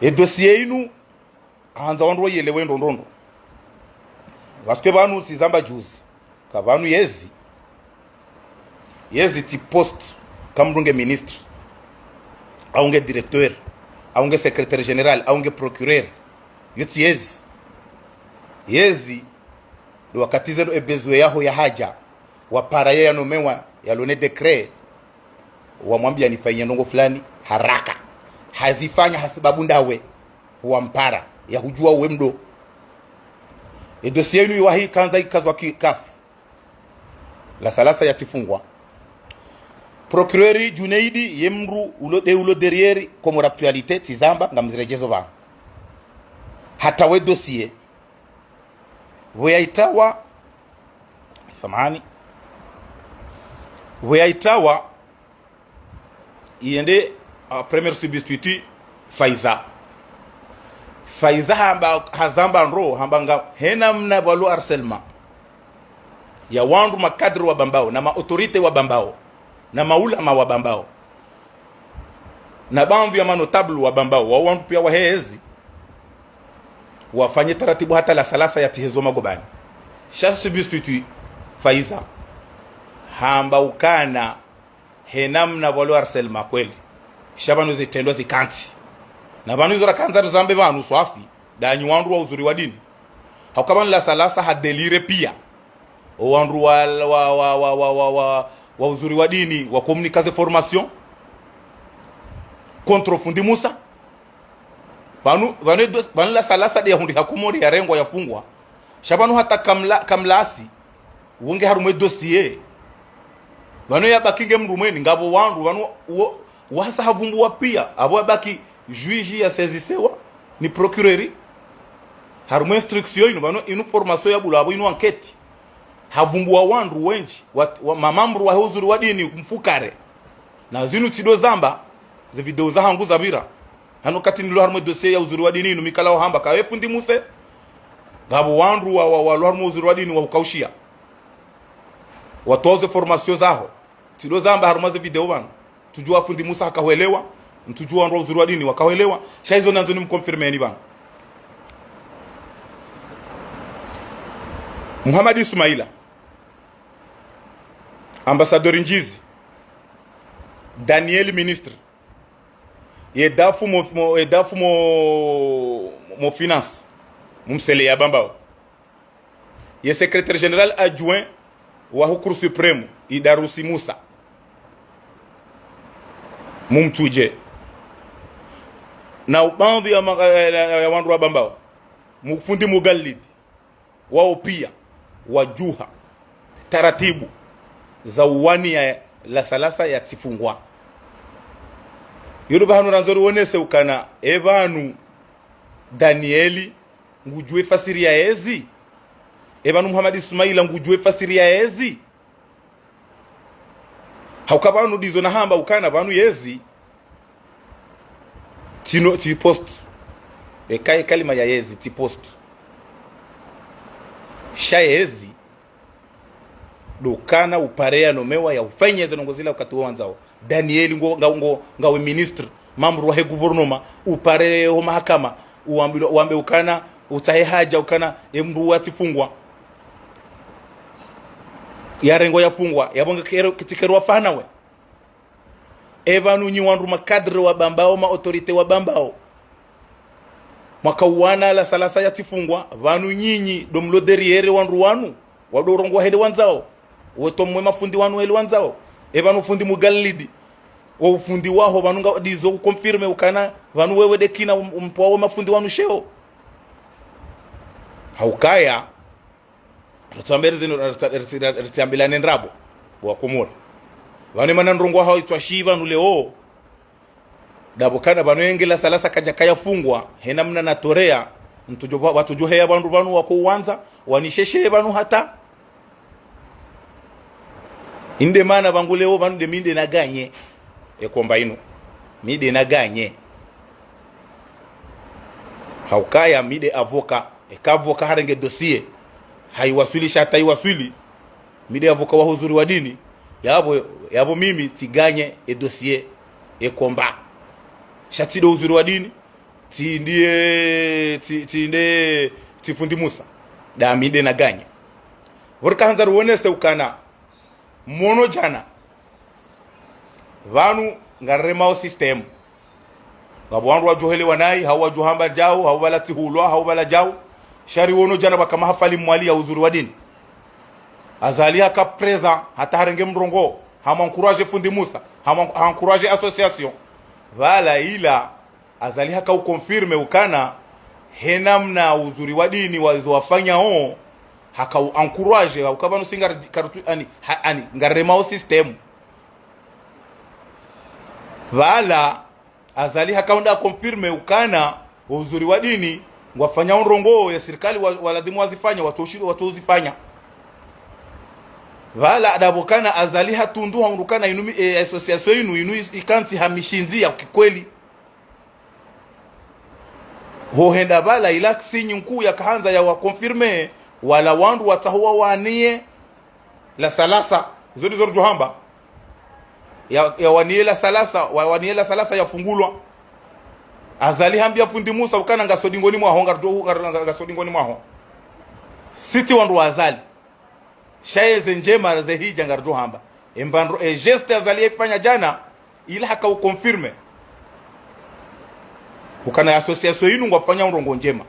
E dossier inu, handza wandru wayelewe ndrongoo ndrongoo. Parce que pvanu tsizamba juzi. Ka pvanu yezi. Yezi tsi poste, ka mndru nge ministre. Au nge directeur. au nge secrétaire général, au nge procureur. Yo tsi yezi. Yezi, ndo wakati zendo e besoin yaho yahadja, wapara ye yanomewa, yalo ne décret, wamwambia nifanye ndrongo fulani, haraka. Hazifanya hasibabu ndawe, wampara, yahudjua uwe mdro. E dossier inu iwahi kandza ikazwa ki kafu. La Salasa yatsifungwa. Procureur Djounaid ye mdru ulo de ulo derrière, comme l'actualité, tsizamba, ngamziredjezo pvanu. Hata we dossier. Pvo yaitawa, samahani. Pvo yaitawa, yende, ah, premier substitut Faiza. Faiza hamba, hazamba ndro, hamba nga, hena mna pvalo harcèlement ya wandru ma cadre wa Bambao, na ma autorité wa Bambao, na maulama wa Bambao, na baadhwi ya ma notable wa Bambao, wa wandru pia wahe yezi, wafanye taratibu hata La Salasa yatsihezo magobani. Sha substitut Faiza hamba ukana hena mna pvalo harcèlement kweli. Sha pvanu zitrendwa zikantsi. Na pvanu izo rakandza rizambe pvanu swafi, ndanyi wandru wa uzuri wa dini. Hauka pvanu La Salasa ha déliré pia. O wandru wa, wa, wa uzuri wa dini, wa communiqué ze formation contre fundi Musa. Pvanu, pvanu e do-, pvanu La Salasa nde yahundriha Komori yarengwa yafungwa. Sha pvanu hata kamla-, kamlasi, wonge harumwa e dossier. Pvanu yabaki nge mdru mweni, ngapvo wandru, pvanu wo, wasa havumbuwa pia, apvo yabaki juge ya saisisewa, ni procureur. Harumwa instruction inu, pvanu inu formation ya bula, apvo inu enquête. Havumbuwa wandru wendji, wa, wa, ma membres wahe uzuri wa dini mfukare. Na zinu tsindo zamba, ze video zahangu zapvira. Hanu wakati nilo harumwa e dossier ya uzuri wa dini inu, mi kala wahamba, kawe fundi Musa. Ngapvo wandru wa, wa, walo harumwa uzuri wa dini wahukaushiya. Watowa ze formation zaho. Tsindo zamba harumwa ze video pvanu. Ntsudjua fundi Musa hakahwelewa, ntsudjua wandru wa uzuri wa dini wakahwelewa, sha izo nandzo nimconfirmeni pvanu. Muhammad Ismaila, ambassadeur Ndjizi, Daniel ministre, ye dafu mo, mo, ye dafu mo, mo finance, mumsele ya Bambao. Ye secrétaire général adjoint waho Cour suprême, Idarusi Musa. Mumtsudje. Na ubaadhwi ya ma-, ya, ya, ya wandru wa Bambao. Mufundi Mugalidi. Wao pia. Wadjuha. Taratibu. Za uwaniya La Salasa yatsifungwa. Yodo pvahanu randzo riwonese ukana. E pvanu Danieli ngudjuwe fasiri ya yezi? E pvanu Muhammad Ismaila ngudjuwe fasiri ya yezi? Hauka pvanu ndizo nahamba ukana pvanu yezi. Tsi no, tsi poste. Eka ye kalima ya yezi, tsi poste. Sha yezi. Ndo ukana upare yanomewa ya ufanye ze ndrongo zila wakati wo wandzao. Danieli ngo, nga, ngo, ngawe ministre, membre wahe gouvernement, upare ho mahakama, uwambilwa, uwambe ukana, utsahe hadja ukana, e mdru watsifungwa. Yarengwa yafungwa, yapvo nge kero, kitsikerwa fanawe. E pvanu nyi wandru ma cadre wa Bambao, ma autorité wa Bambao. Mwakauwana La Salasa yatsifungwa, pvanu nyinyi ndo mlo derrière wandru wanu, wado urongowa heli wandzao, weto mwe mafundi wanu heli wandzao. E pvanu fundi Mugalidi, wo ufundi waho pvanu nga ndizo uconfirme ukana, pvanu wewe nde kina um-, umpwa we mafundi wanu sheo. Haukaya, ritsambe rizinu, ritsa-, ritsa-, ritsiambilane ndrabo, wa Komori. Pvanu mana ndrongo hawo itswa shi pvanu leo, ndapvo kana pvanu yenge La Salasa kadja kayafungwa, hena mna natoreya, ntsudjo pva-, watsudjo heya pvandru pvanu wako uwandza, wanisheshe pvanu hata. Inde mana pvangu leo pvanu nde mi nde naganye. E combat inu. Mi nde naganye. Haukaya mi nde avocat. Eka avocat harenge dossier. Haiwaswili sha hata iwaswili. Mi nde avocat waho uzuri wa dini. Yapvo, yapvo mimi tsiganye e dossier. E combat. Sha tsi ndo uzuri wa dini. Tsi ndiye, tsi, tsi nde, tsi fundi Musa. Nda mi nde naganye. Pvo rikahandza riwonese ukana. Mwono djana. Pvanu ngarema o système. Ngapvo wandru wadjohelewa nayi, hau wadjohamba djau, hau pvala tsihulwa, hau pvala djau. Sha ri wono djana pvwaka mahafali Mwali ya uzuri wa dini. Azali haka présent, hata harenge mrongoo, hamu encourager fundi Musa, hamu, ha encourager association. Pvala ila, Azali haka u confirmer ukana, he namna uzuri wa dini wazo wafanyao, haka u encourager, hauka pvanu si ngari, karutu, ani, ha, ani, ngarema o système. Pvala, Azali haka unda confirmer ukana, uzuri wa dini, ngwafanyao ndrongoo ya sirikali wa, wa ladhimu wazifanya, watsoshi, watso uzifanya. Pvala adapvo kana Azali hatundu ha undru kana inu mi, e, association inu, inu is-, ikantsi ha mishindzi ya kikweli. Ho henda pvala ila signe nkuu yaka handza ya wa confirmer, wala wandru watsaho wawanie la salasa. Izo ndizo ridjo hamba. Ya, ya wanie la salasa, wa, wanie la salasa yafungulwa. Azali hambia fundi Musa ukana ngaso dingoni mwaho, ngardo, ngar-, ngar-, ngaso dingoni mwaho. Si tsi wandru wa Azali. Sha yeze ndjema ze hidja ngaridjo hamba. Emba ndro, e geste Azali yefanya djana, ila haka u confirmer. Ukana association inu ngwafanyao ndrongoo ndjema.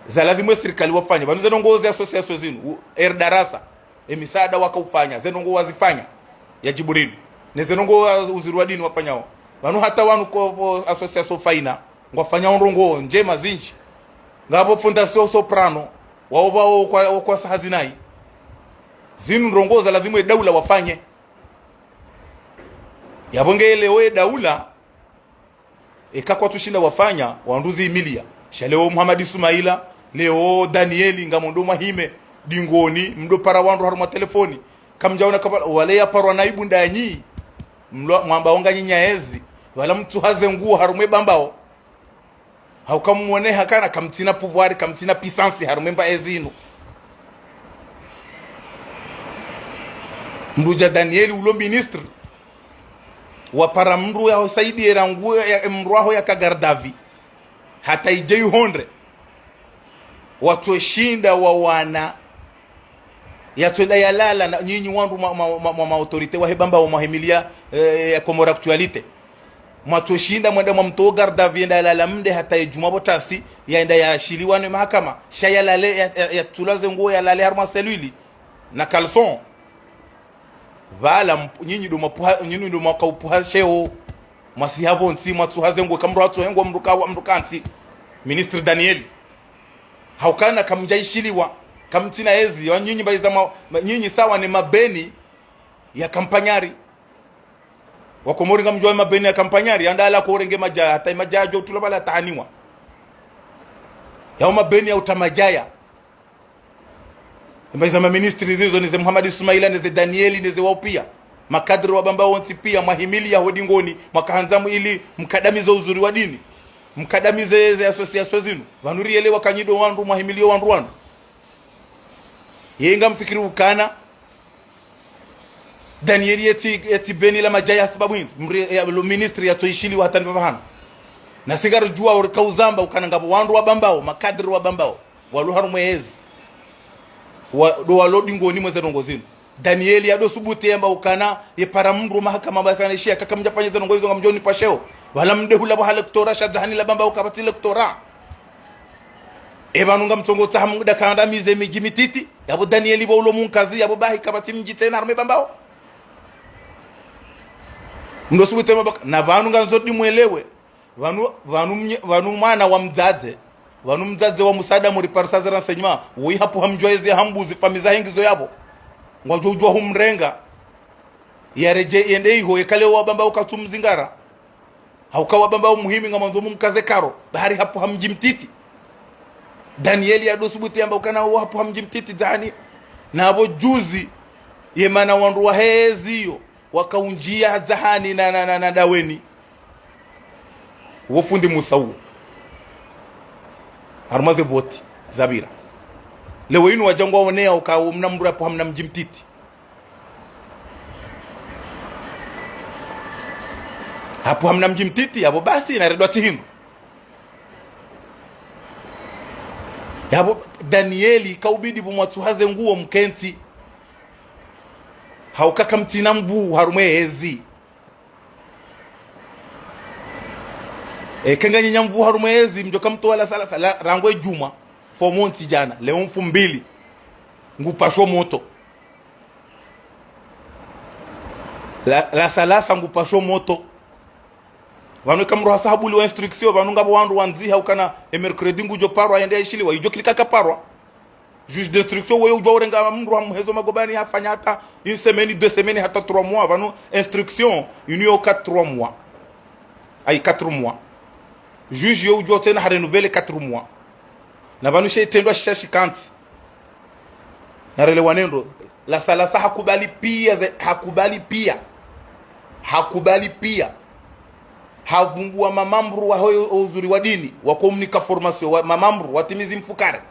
Za ladhimu e sirikali wafanya. Pvanu ze ndrongoo ze association zinu, u, er darasa. E misaada waka ufanya, ze ndrongoo wazifanya. Ya Djibrilu. Ne ze ndrongoo wa uzuri wa dini wafanyao. Pvanu hata wanu ko, ko association Faina. Ngwafanyao ndrongoo ndjema zindji. Ngapvo Fondation Soprano, wao pvao kwa, kwa saha zinayi. Zinu ndrongoo za ladhimu e daula wafanye. Yapvo nge leo e daula, eka kwatsushinda wafanya, wandru zihimilia. Sha leo Muhammad Ismaila, leo Danieli, ngamwendo mwahime, dingoni, mdo para wandru harumwa telefoni. Kamdjaona kaba, wale yaparwa na ibu ndanyi, mlo, mwamba wonga nyinya ezi, wala mtsuhaze nguo harumwa e Bambao. Hauka mumwone hakana kamtsina pouvoir, kamtsina puissance harumwa e mba ezi inu. Mdru dja Danieli ulo ministre. Wapara mdru ya hosaidiye rangu ya, ya mdru waho yaka garde à vue. Hata idje ihondre. Watsoshinda wawana. Yatswenda yalala na, nyinyi wandru ma, ma, ma, ma, ma autorité wahe Bambao mwahimilia, eh, ya Comores Actualité. Mwatsoshinda mwende mwamtowa garde à vue yende yalala mde hata ye djumwa pvo tasi, yaenda yashiliwa ne mahakama. Sha yalale, ya, ya, yatsulwa ze nguo yalale harumwa cellule. Na caleçon. Pvala mp-, nyinyi ndo mapvuha, nyinyi ndo mwaka upvuha sheo. Mwasiha pvontsi, mwatsuha ze nguo, kamdru atsuhe nguo mdru kawa, mdru kantsi. Ministre Danieli. Haukana kamdjaishiliwa, kamtsina ezi, wa nyinyi mbaiza ma, ma, nyinyi sawa ne mabeni ya Campagnard. Wakomori ngamdjuwa mabeni ya Campagnard, yanda ala korenge madjaya, hata madjaya djo tula pvala tahaniwa. Yao mabeni ya uta madjaya. Mbaiza ma ministres zizo, neze Muhammad Ismaila, neze Danieli, neze wao pia. Makadri wa Bambao wontsi pia, mwahimilia ho dingoni, mwakahandza mu ili mkadamize uzuri wa dini. Mkadamize ze association zinu. Pvanu rielewa ka nyi ndo wandru, mwahimilio wandru wanu. Ye ngamfikiri ukana, Danieli yetsi, yetsi beni la madjaya sababu ini, mri, ya, lo ministre yatsoishiliwa hata ni pvapvahanu. Na si ngaridjuwa ori kauzamba ukana ngapvo wandru wa Bambao, makadri wa Bambao, walo harumwa ezi. Wa, ndo walo dingoni mweze ndrongoo zinu. Danieli yado subuti yamba ukana, yepara mdru mahakama ba kana ishiya, kaka mdjafanya ze ndrongoo izo ngamdjo nipva sheo. Wala mde hula pvo ha lectorat, sha dzahani la Bambao kapvatsi lectorat. E pvanu ngamtsongo tsaha mdru da kandamize midji mititi, yapvo Danieli pvo ulo munkazi, yapvo bahi kapvatsi mdji tsena harumwa e Bambao. Mdo subuti yamba ka, na pvanu ngandzo dimwelewe. Pvanu, pvanu mnye, pvanu mwana wa mdzadze, pvanu mdzadze wa Musa Adamu riparisa ze renseignements, woyi hapvuha mdjwa ezi hambuzi famiyi zahe ngizo yapvo. Ngwadjo udjuwa humrenga. Yaredjei yende iho, yekale wa Bambao katsumzingara. Hauka wa Bambao muhimi ngamwandzo mumkaze karo, bahari hapvuha mdji mtiti. Danieli yado subuti yamba ukana wo hapvuha mdji mtiti dzahani. Na pvo juzi, ye mana wandru wahe ezi yo, wakaundjia dzahani na, na, na, na Daweni. Wo fundi Musa uwo. Harumwa ze voti zapvira. Leo inu wadja ngwaonea uka wo mna mdru hapvuha mna mdji mtiti. Hapvuha mna mdji mtiti, yapvo basi, na redwa tsi hindru. Yapvo Danieli, kaubidi pvo mwatsuha ze nguo mkentsi. Hauka kamtsina nvuu harumwa e ezi. Eka nganyi nyamvu harumwa ezi, mdjo kamtowa la Salasa, la, rangu e djumwa, fomontsi djana, leo mfumbili, ngupasho moto. La, la Salasa ngupasho moto. Pvanu eka mdru hasa habuliwa instruction, pvanu ngapvo wandru wandziha ukana e mercredi ngudjo parwa, yende yaishiliwa, idjo kiri kaka parwa. Juge d'instruction, wewe udjua urenga mdru hamhezo magobani, hafanya hata une semaine, deux semaines, hata trois mois. Pvanu instruction, inu yo quatre mois. Ayi, quatre mois. Juge yo udjua tsena ha renouveler quatre mois. Na pvanu she itrendwa shisha shikantsi. Na relewane ndro. La Salasa hakubali pia ze, hakubali pia. Hakubali pia. Havumbua mamambru wa hoyo uzuri wa dini, wa communiquer formation, wa mamambru, watimizi mfukare.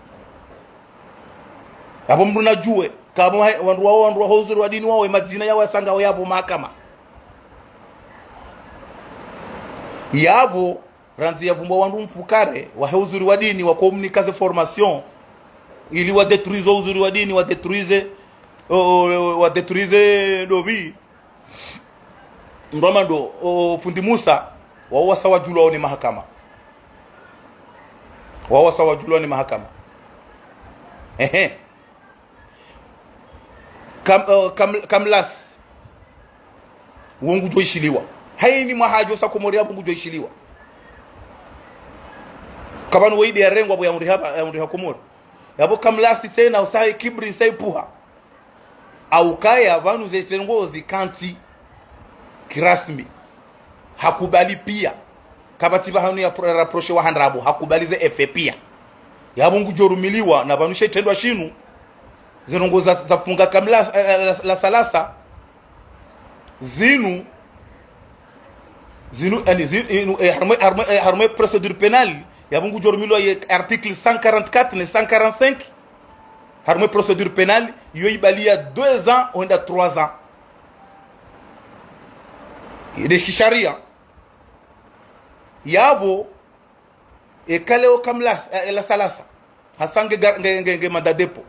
Yapvo mdru nadjue, kapvo ha-, wandru wao, wandru wa ho uzuri wa dini wao, e madzina yao yasanga yapvo mahakama. Yapvo, randzi yavumbua wandru mfukare, wa he uzuri wa dini, wa communiquer ze formation, ili wa détruise uzuri wa dini, wa détruise, o, o, wa détruise ndopvi. Mdru hama ndo, o, fundi Musa, wao wasa wadjulwa ni mahakama. Wao wasa wadjulwa ni mahakama. Ehe. Kam-, o, Kam-, Kamlas. Wo ngudjo ishiliwa. Hayini mwaha yadjo sa Komori yapvo ngudjo ishiliwa. Kapvanu wo ide yarengwa pvo ya undri hapva, ya undri ha Komori. Yapvo Kamlas tsena usahe kibri sa ipuha. Haukaya pvanu ze trendwa zikantsi kirasmi. Hakubali pia. Kapvatsi pvahanu ya pro-, rapprocher wa handrabo. Hakubali ze effets pia. Yapvo ngudjo rumiliwa na pvanu she itrendwa shinu. Ze ndrongoo za, za funga Kamlas, eh, eh, la, la Salasa. Zinu, zinu, yani, zinu, inu, eh, harumwa, harumwa, eh, harumwa procédure pénale, yapvo ngudjo rumiliwa ye article cent quarante-quatre ne cent quarante-cinq, harumwa procédure pénale, yo ibalia deux ans, hwenda trois ans. Ide kisharia. Yapvo, eka leo Kamlas, eh, la Salasa. Hasa nge gar-, nge, nge, nge mandat de dépôt.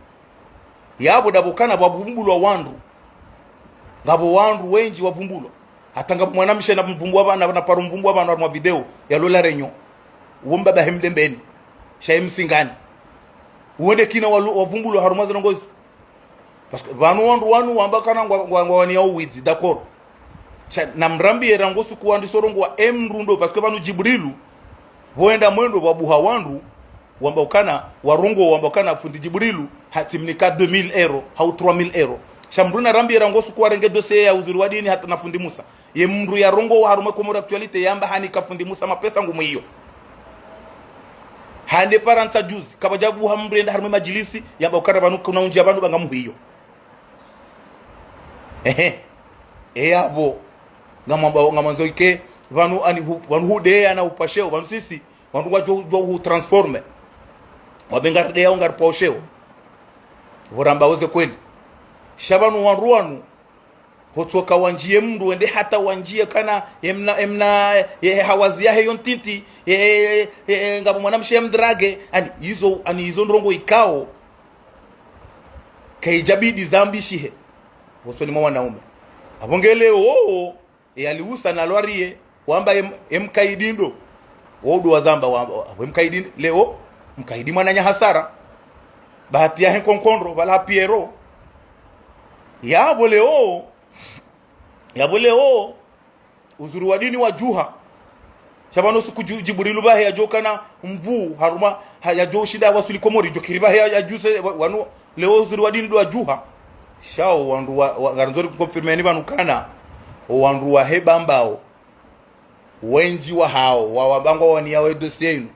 Yapvo ndapvo ukana pvwavumbulwa wandru. Ngapvo wandru wendji wavumbulwa. Hata ngapvo mwanamshe na mvumbua pvanu, na, na paro mvumbua pvanu harumwa video, ya lola renyo. Wo mbaba he Mdembeni. Sha he Msingani. Wo nde kina walu-, wavumbulwa harumwa ze ndrongoo zi. Parce que pvanu wandru wanu wamba ukana ngwa, ngwa, ngwa waniya uwidzi, d'accord. Sha, na mrambiye rangu suku wandru sorongoa e mdru ndo, parce que pvanu Djibrilu, pvo wenda mwendo pvwabuha wandru, wamba ukana, warongoa wamba ukana fundi Djibrilu, hatsimnika deux mille euros, hau trois mille euros. Sha mdru narambiye rangu suku warenge dossier ya uzuri wa dini hata na fundi Musa. Ye mdru yarongoa harumwa Comores Actualité yamba hanika fundi Musa mapesa ngumwiyo. Hende Farantsa juzi, kapvadjabuha mdru yenda harumwa madjilisi, yamba ukana pvanu kuna undjia pvanu pvanga mwiyo. Ehe. E yapvo. Ngamwamba, ngamwandzo ike, pvanu ani hu-, pvanu hudeya na upasheo, pvanu sisi, pvanu wadjo, djo hu transformer. Wambe ngarideyao ngaripasheo. Pvo ramba oze kweli. Sha pvanu wandru wanu, hotsoka wandjiye mdru wende hata wandjiye kana emna, emna, ye hawazi yahe yo ntiti, ye, ye, ye, ngapvo mwanamshe ya mdrage, ani izo, ani izo ndrongoo ikao, kaidjabidi zambishihe hosoni mwa wanaume. Apvo nge leo, e aliusa na lwariye, wamba em-, emkaidi ndo. Wo udu wazamba wamba, apvo emkaidi nd-, leo, mkaidi mwananya hasara. Bahati yahe nkonkondro, pvala Piero. Yapvo leo, yapvo leo, uzuri wa dini wadjuha. Sha pvanu suku Dju-, Djibrilu pvahe yadjo kana mvuu, harumwa, ha, yadjo shinda wasuli Komori, djo kiri pvahe ya, yadjuse, wa, wanu, leo uzuri wa dini ndo wadjuha. Sha o wandru wa, wa, ngarandzo ri confirmeni pvanu kana, o wandru wahe Bambao, wendji wahao, wa, wamba ngwa waniya we dossier inu.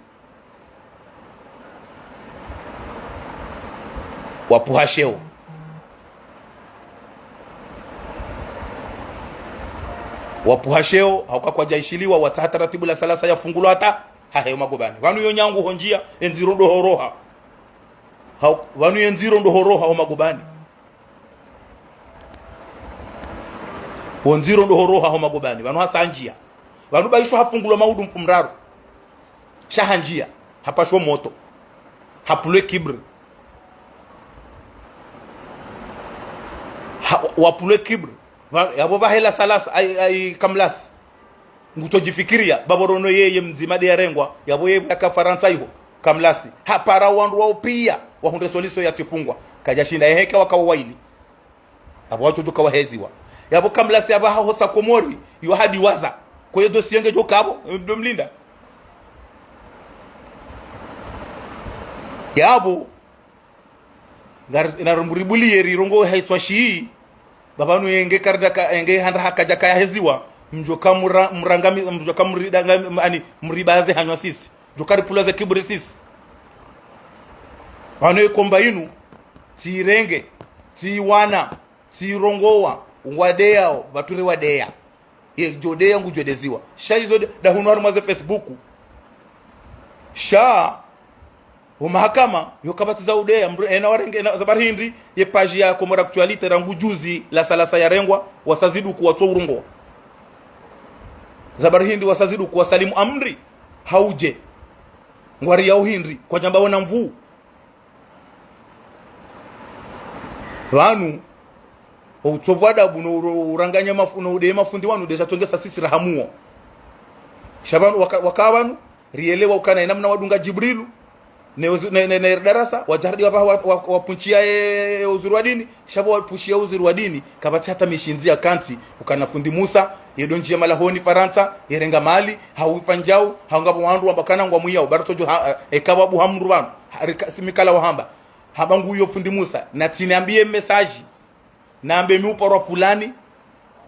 Wapvuha sheo. Wapvuha sheo, hauka kwadjaishiliwa, watsaha taratibu la Salasa yafungulwa hata, hahe yo magobani. Pvanu yo nyangu hondjia, e ndziro ndo horoha. Hau-, pvanu ye ndziro ndo horoha ho magobani. Wo ndziro ndo horoha ho magobani. Pvanu hasa handjia. Pvanu baishwa hafungulwa maudu mfumraru. Sha handjia. Hapashwa moto. Hapvulwe kibri. Ha, wapvulwe kibri. Pva-, yapvo pvahe la Salasa, ayi, ayi Kamlas. Ngutsodjifikiria, baba rono yeye mdzima nde yarengwa, yapvo yeye yaka Farantsa iho, Kamlasi. Hapara wandru wao pia, wahundre solution ya tsifungwa. Kadjashinda, ehe, eka waka waili. Yapvo watsodjoka waheziwa. Yapvo Kamlasi apvaha hosa Komori, yo hadi waza. Kwa hiyo dossier ngedjo kapvo, ndo mlinda. Yapvo, ngar-, nari muribuliye rirongowe ha itswa shii, baba nu yenge karda ka, yenge handra hakadja kaya heziwa, mdjoka mura-, murangami-, mdjoka muridanga-, ani, muribaze hanywa sisi. Djoka ripvula ze kibri sisi. Pvanu ye komba inu, tsi irenge, tsi iwana, tsi irongowa, ngwadeyao, pvatsu ri wadeya. Ye djo deya ngudjo deziwa. Sha izo de-, nda hunu harumwa ze Facebook. Sha, o mahakama, yo kapvatsi za udeya, mdru, ena warenge, ena, za bari hindri, ye page ya Comores Actualité, rangu juzi, Lasalasa yarengwa, wasa ziduku watso urongowa. Za bari hindri wasa ziduku wasalimu amri, haudje. Ngwari yao hindri, kwadjamba wona mvuu. Pvanu, o utsovu adabu no uro-, uranganya mafu-, no udeya mafundi wanu, ndeza tongesa sisi rahamuo. Sha pvanu, waka-, waka pvanu, rielewa ukana inamna wadunga Djibrilu, ne uzu-, ne, ne, ne darasa, wadja harudi wapva wa, wa, wapvunshia e, e uzuri wa dini, sha pvo wapvunshia uzuri wa dini, kapvatsi hata mishindzi ya kantsi, ukana fundi Musa, ye ndo ndjia malahoni Farantsa, yerenga mali, hau ipvandjau, hau ngapvo wandru wamba kana ngwamwiyao, bari tsodjo ha, e, eka pvwa buha mdru pvanu, ha, rika, simikala wahamba. Hamba nguyo fundi Musa, na tsiniambie message, nambe mi uparwa fulani,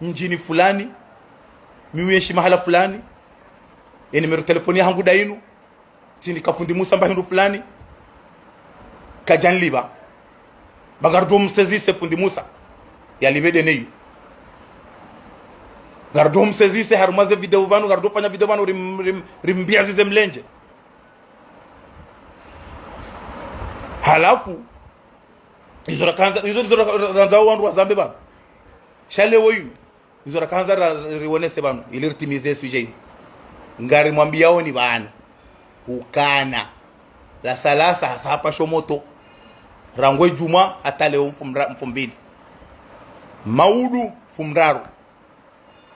mdjini fulani, mi uyenshi mahala fulani, ye numéro téléphone yahangu nda inu, tsini ka fundi Musa mba hindru fulani, kadjanlipva. Ba ngaridjo msezise fundi Musa, yalipve deni iyo. Ngaridjo msezise harumwa ze video pvanu, ngaridjo fanya video pvanu, rim-, rim-, rimbiazize mlendje. Halafu, izo rakandza, izo, izo ra-, ra-, randzawo wandru wazambe pvanu. Sha leo inu, izo rakandza ra-, rionese pvanu, ili ritimize sujet inu. Ngarimwambiaoni pvanu. Ukana. Lasalasa hasa hapasho moto. Rangu e djumwa hata leo mfumra-, mfumbili. Maudu mfumraru.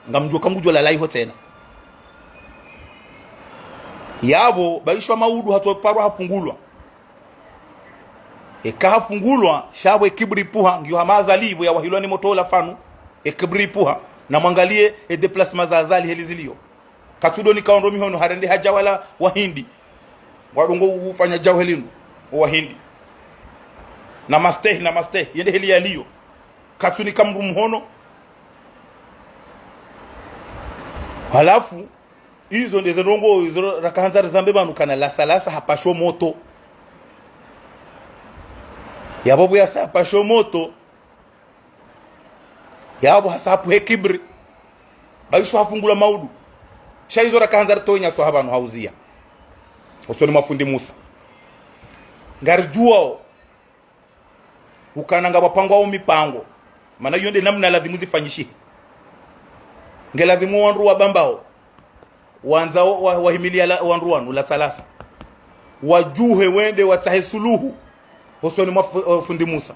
Ngamdjo ka ngudjo lala iho tsena. Yapvo, baishwa Maudu hatsoparwa hafungulwa. Eka hafungulwa, sha pvo e kibri ipvuha, ngiyo hama Azali, pvo yawahilwa ni moto ola pvanu, e kibri ipvuha, na mwangalie e déplacement za Azali heli zilio. Katsudo nika ondro mihono, harende ha djawa la Wahindi. Wadungo ufanya djawa helinu, o Wahindi. Namaste, namaste, yende heli yalio. Katsunika mdru mhono. Halafu, izo ndeze ndrongo, izo rakandza rizambe pvanu ukana Lasalasa hapasho moto. Yapvo pvo yasa hapasho moto. Yapvo hasa hapvuhe kibri. Baishwa hafungulwa Maudu. Sha izo rakandza ritowe nyaswaha pvanu hauzia. Usoni mwa fundi Musa. Ngaridjuwao. Ukana ngapvwapangwao mipango. Mana iyo nde namna ladhimu zifanyishihe. Nge ladhimu wandru wa Bambao. Wandzao wa, wahimilia la, wandru wanu Lasalasa. Wadjuhe wende watsahe suluhu. Hosoni mwa fu-, o fundi Musa.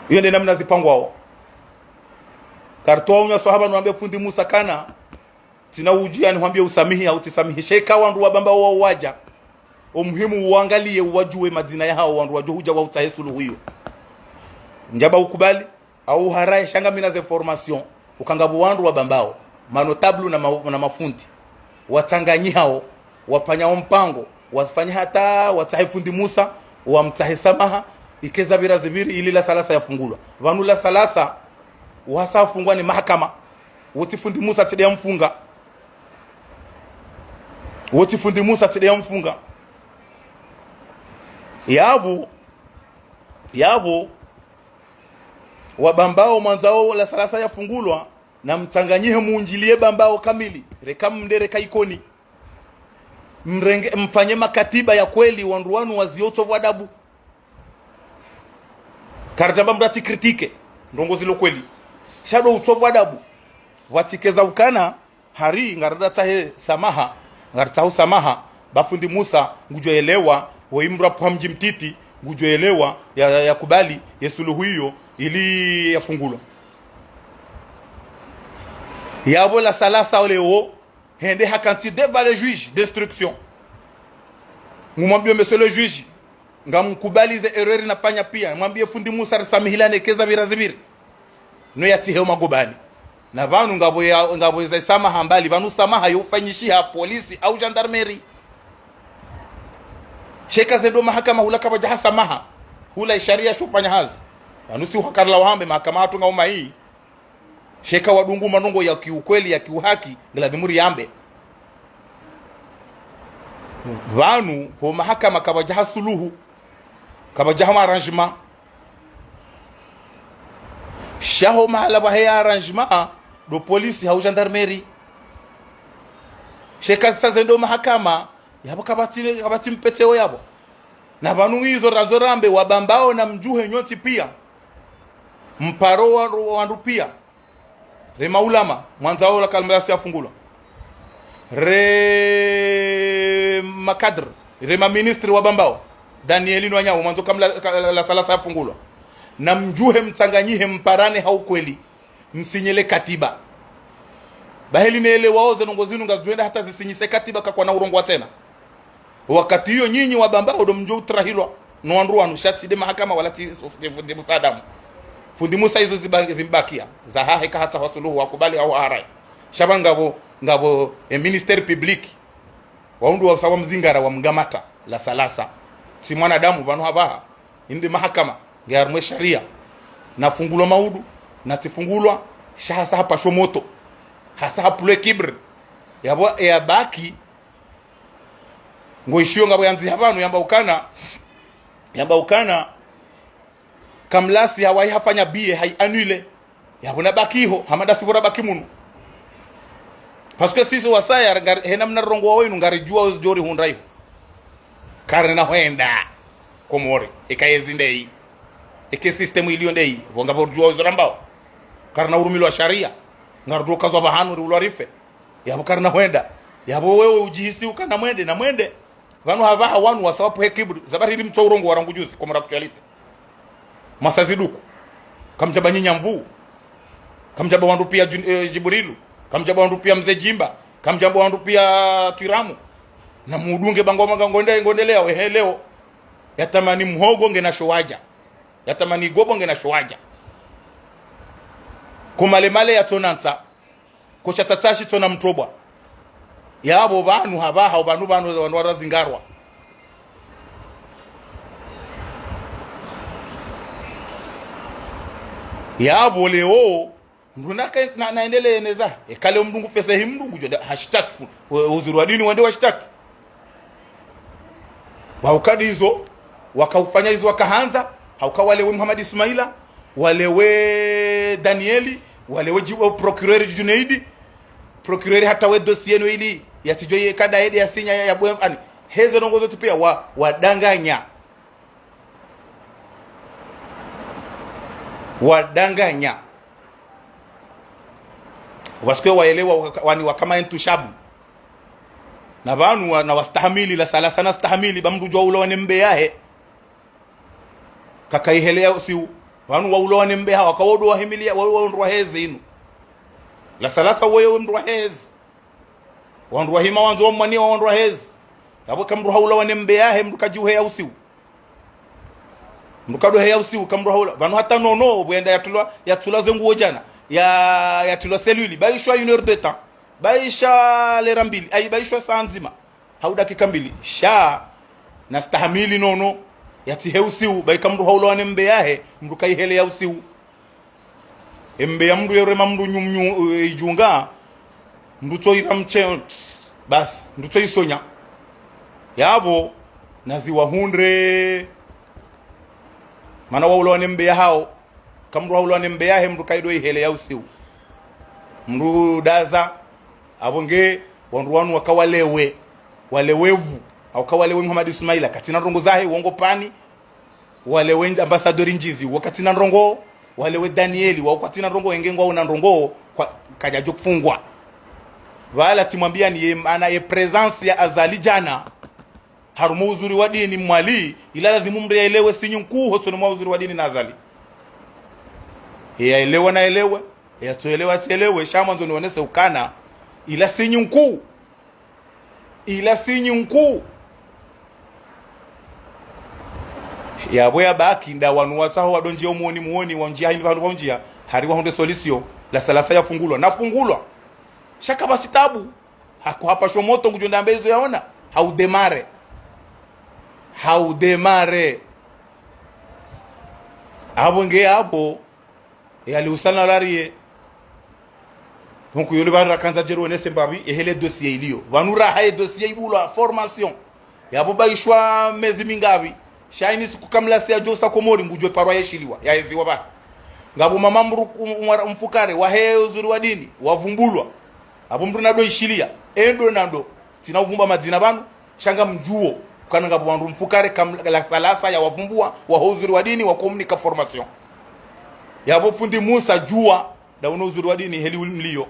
Iyo nde namna zipangwao. Karitowa unyaswaha pvanu wambe fundi Musa kana. Tsina udji yani hwambie usamihi au tsisamihi. Sha eka wandru wa Bambao wao wadja. O muhimu uwangalie uwadjuwe madzina yahao wandru wadjo hudja wautsahe suluhu iyo. Ndjaba ukubali, au haraye sha ngamina ze information. Uka ngapvo wandru wa Bambao. Manotable na ma-, na mafundi. Watsanganyihao, wafanyao mpango, wafanya hata, watsahe fundi Musa, wamtsahe samaha, ikeza pvira zipviri ili Lasalasa yafungulwa. Pvanu Lasalasa, wasa hafungwa ni mahakama. Wotsi fundi Musa tsi nde yamfunga. Wotsi fundi Musa tsi nde yamfunga. Yapvo, yapvo, wa Bambao mwandzao Lasalasa yafungulwa, namtsanganyihe mundjilie Bambao kamili, reka mnde reka Ikoni. Mrenge, mfanye makatiba ya kweli, wandru wanu wazio utsovu adabu. Karitamba mdru atsi critique, ndrongo zilo kweli. Sha ndo utsovu adabu. Pvatsikeza ukana, hari ngaridjo tsahe samaha, ngaritsaho samaha, ba fundi Musa, ngudjo elewa, woyi mdru apvuha mdji mtiti, ngudjo elewa, ya, ya, yakubali, ye suluhu iyo, ili yafungulwa. Yapvo la Salasa leo, hende hakantsi devant le juge d'instruction. Ngumwambie, monsieur le juge, ngamkubali ze erreur nafanya pia. Mwambie fundi Musa risamihilane eka zapvira zipviri. No yatsihe magobani. Na pvanu ngapvo ya, ngapvo za samaha mbali, pvanu samaha yo ufanyishiha polisi au gendarmerie. Sha eka zendo mahakama hula kapvadjaha samaha. Hula isharia sho ufanya hazi. Pvanu si uhakarila wahambe mahakama hatru ngau mahi. Sha eka wadungu manongo ya kiukweli, ya kiuhaki, ngiladhimu riyambe. Pvanu, ho mahakama kapvadjaha suluhu, kapvadjaha arrangement. Sha ho mahala pvahe ya arrangement, ndo polisi hau gendarmerie. Sha eka zisa zendo mahakama, yapvo kapvatsi, kapvatsi mpeteo yapvo. Na pvanu izo randzo rambe, wa Bambao namdjuhe nyontsi pia. Mparo wa, wandru pia. Re maulama, mwandzao la Kalmasi yafungulwa. Re makadre, re maministri wa Bambao. Daniel no wanyawo, mwandzo kamla, ka, la, la Salasa yafungulwa. Namdjuhe mtsanganyihe mparane ha ukweli. Msinyele katiba. Baheli nele waoze ndrongo zinu ngazidjoenda hata zisinyise katiba kakwana urongowa tsena. Wakati iyo nyinyi wa Bambao ndo mdjo utrahilwa no wandru wanu, sha tsi nde mahakama wala tsi, tsi, tsi fundi Musa Adamu. Fundi Musa izo ziba, zimbakia. Zahahe kahatsaha suluhu wakubali au harai. Sha pvanu ngapvo, ngapvo, e ministère public. Wahundru wa usawa mzingara wamgamata, la Salasa. Tsi mwanadamu pvanu hapvaha. Inde mahakama, nge harumwa sharia. Nafungulwa maudu, natsifungulwa, sha hasa hapashwa moto. Hasa hapvulwa kibri. Yapvo, e yabaki, ngoishiyo ngapvo yandziha pvanu, yamba ukana, yamba ukana, Kamlasi hawahi hafanya biye, hayi annulé. Yapvo nabaki iho, hama ndasi pvo rabaki munu. Parce que sisi wasaya, ngari, hena mna rongowa wenu, ngaridjuwa uzidjo rihundra iho. Karina hwenda Komori, eka yezi ndeyi. Eka système iliyo ndeyi, pvo ngapvo ridjuwa uzo rambao. Karina urumilwa sharia, ngarudjo kazwa pvahanu riulwa rife. Yapvo karina hwenda. Yapvo wewe udjihisi ukana mwende, na mwende. Pvanu hapvaha wanu wasa wapvuhe kibri, za baridi mtso urongowa rangu juzi, Comores Actualité. Masa ziduku. Kamdjamba nyi Nyamvu. Kamdjamba wandru pia Jun-, eh, Djibrilu. Kamdjamba wandru pia Mze Djimba. Kamdjamba wandru pia Twiramu. Namudunge bango manga ngonde, ngonde leo, ehe leo. Yatamani mhogo ngena showadja. Yatamani gobo ngena showadja. Ko malemale yatsona ntsa. Ko sha tsatsashi tsona mtrobwa. Yapvo pvanu hapvaha, pvanu, pvanu, pvanu warazingarwa. Yapvo leo, mndru naka, na, naendelee neza. Eka leo mndru ngufesehi mndru ngudjo nda, hashitaki fu, u-, uziri wa dini wende washitaki. Wahukadi izo, wakaufanya izo wakahandza, hauka walewe Muhammad Ismaila, walewe Danieli, walewe ji-, o procureur Junaidi, procureur hata we dossier no ili, yatsidjo ye kada yede yasinya ya, ya bwe, ani, heze ndrongo zontsi pia wa, wadanganya. Wadanganya. Parce que waelewa waka-, wani wakama entu shabu. Na pvanu wa, na wastahamili, la Salasa nastahamili, ba mndru djuwa ulawa ne mbe yahe. Kakaiheleya usiu. Pvanu waulawa ne mbe yahe, wakawodo wahimiliya, wa, wa, wandru wahezi inu. La Salasa woye we mndru wahezi. Wandru wahima wandzo wamwaniya wa wandru wahezi. Yapvo ka mndru haulawa ne mbe yahe, mndru kadjuheya usiu. Mndru kadoheya usiu, ka mndru haula. Pvanu hata nono, bwenda yatulwa, yatulwa ze nguo djana. Ya, yatulwa cellule. Baishwa une heure de temps. Baisha lera mbili. Ayi, baishwa saa ndzima. Hau dakika mbili. Sha, nastahamili nono. Yatsihe usiu. Baika mndru haulawa ne mbe yahe, mndru kaiheleya usiu. Embe ya mndru yerema mndru nyumnyu, eh, idjunga. Mndru tso ira mche, basi, mndru tso isonya. Yapvo, naziwahundre. Mana waulawa ne mbe yahao. Ka mndru haulawa ne mbe yahe, mndru kaido iheleya usiu. Mndru daza, apvo nge, wandru wanu wakawalewe. Walewe pvu. Hauka walewe Muhammad Ismaila. Katsina ndrongo zahe, wongo pani. Walewe ambassadeur Ndjizi, wakatsina ndrongo. Walewe Danieli, wakatsina ndrongo, enge ngwaona ndrongo, kwa, kadjadjo kufungwa. Pvala tsimwambiyani ye, ana ye présence ya Azali djana. Harumwa uziri wa dini Mwali, ila lazimu mndru yaelewe sinyi nkuu hosoni mwa uziri wa dini na Azali. Ye yaelewa naelewe. Yatsoelewa, tsielewe, sha mwandzo nionese ukana. Ila sinyi nkuu. Ila sinyi nkuu. Yapvo yabaki nda wanu watsaho wadondjia umuoni muoni, wandjia hindri pvahanu pvahundjia, hari wahundre solution, la salasa yafungulwa. Nafungulwa. Sha kapvatsi tabu. Haku hapashwa moto ngudjo ndambe izo yaona. Haudemare. Haudemare. Apvo nge apvo. Yali usana lariye. Donc, yole pvanu rakandza djeri wonese mbapvi, ehele dossier iliyo. Pvanu raha ye dossier ibulwa formation. Yapvo baishwa mezi mingapvi. Sha ini siku kamlasi yadjo usa Komori ngudjo parwa yeshiliwa. Yaheziwa pvahe. Ngapvo mamambru um-, um-, mfukare, wahe uzuri wa dini, wavumbulwa. Apvo mndru nado ishiliya. Endo nado. Tsina uvumba madzina pvanu. Sha ngamdjuo, kana ngapvo wandru mfukare kam-, la salasa yawavumbua, waho uzuri wa dini, wakomunika formation. Yapvo fundi Musa djua, nda uno uzuri wa dini, heli uli mliyo.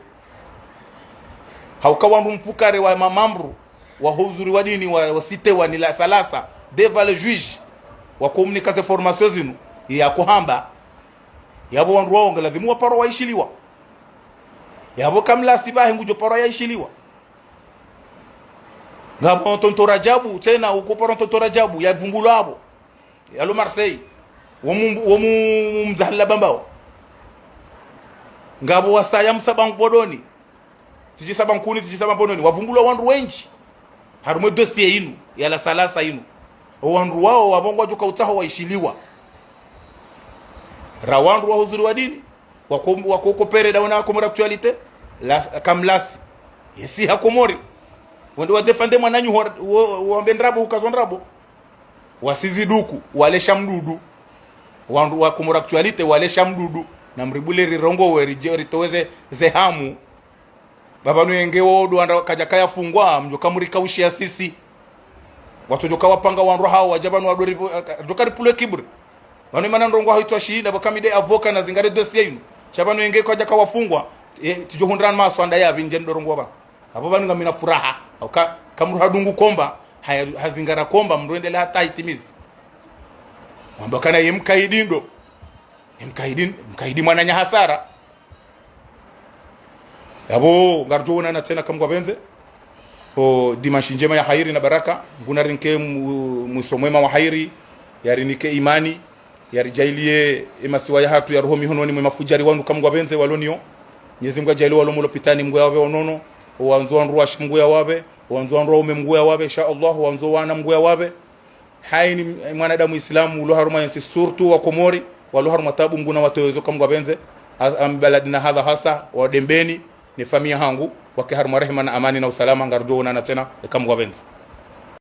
Hauka wandru mfukare wa mamambru, waho uzuri wa dini, wa, wa sitewa ni la salasa, devant le juge, wakomunika ze formation zinu, yakohamba. Yapvo wandru wawo nge lazimu waparwa waishiliwa. Yapvo kamlasi pvahe ngudjo parwa yaishiliwa. Ngapvo Tonton Rajabu, tsena uko paro Tonton Rajabu, yavumbulwa apvo. Yalo Marseille. Womu, womu mzahila Bambao. Ngapvo wasaya msaba Mpondoni. Tsidji saba Nkuni, tsidji saba Mpondoni. Wavumbulwa wandru wendji. Harumwa dossier inu, ya la salasa inu. O wandru wawo wapvo ngwadjo kautsaho waishiliwa. Ra wandru wa uzuri wa dini. Wako, wako kopere da wana Comores Actualité, la, kamlasi. Yesi ha Komori. Wende wa défendre mwananyu ho, wo, wambe ndrabo, ukazo ndrabo. Wasizi duku, walesha mdudu. Wandru wa Comores Actualité, walesha mdudu. Na mribule rirongowe, rije, ritoweze, ze hamu. Pvapvanu yenge wodo wandra kadjaka yafungwa, mdjoka murika ushia sisi. Watsodjoka wapanga wandru hawo, wadja pvanu wadori, djoka ripulwe kibri. Pvanu imana ndrongo haitwa shinda, pvaka mi nde avocat nazingare dossier inu. Sha pvanu yenge kwadjaka wafungwa, e, tsidjo hundra maswanda yapvi ndje ndo ndrongo pva. Apvo pvanu ngamina furaha. Hauka, kamdru hadungu komba, haya, hazingara komba, mdru endelea hata hitimizi. Wamba kana ye mkaidi ndo. Ye mkaidi, mkaidi mwananya hasara. Yapvo, ngaridjo wonana tsena kamgwa pvendze. O, dimanche ndjema ya hairi na baraka. Mngu narinike mu-, mwiso mwema wa hairi. Yarinike imani. Yaridjaaliye emasiwa yahatru yaroho mihononi mwe mafudjari wanu kamgwa pvendze waloniyo. Mwenyezi Mngu yadjaaliye walo mulopitani Mngu yawapve onono. O wandzo wandru washe Mngu yawapve. O wandzo wandru waume Mngu yawapve. Insha Allah, o wandzo wana Mngu yawapve. Haini mwanadamu Islamu ulo harumwa yentsi, surtout wa Komori, walo harumwa tabu Mngu nawatowe zo kamgwa pvendze, a-, am baladina hadha hasa, wa Dembeni, ne famiya hangu, wake harumwa rehema na amani na usalama, ngaridjo wonana tsena, e kamgwa pvendze.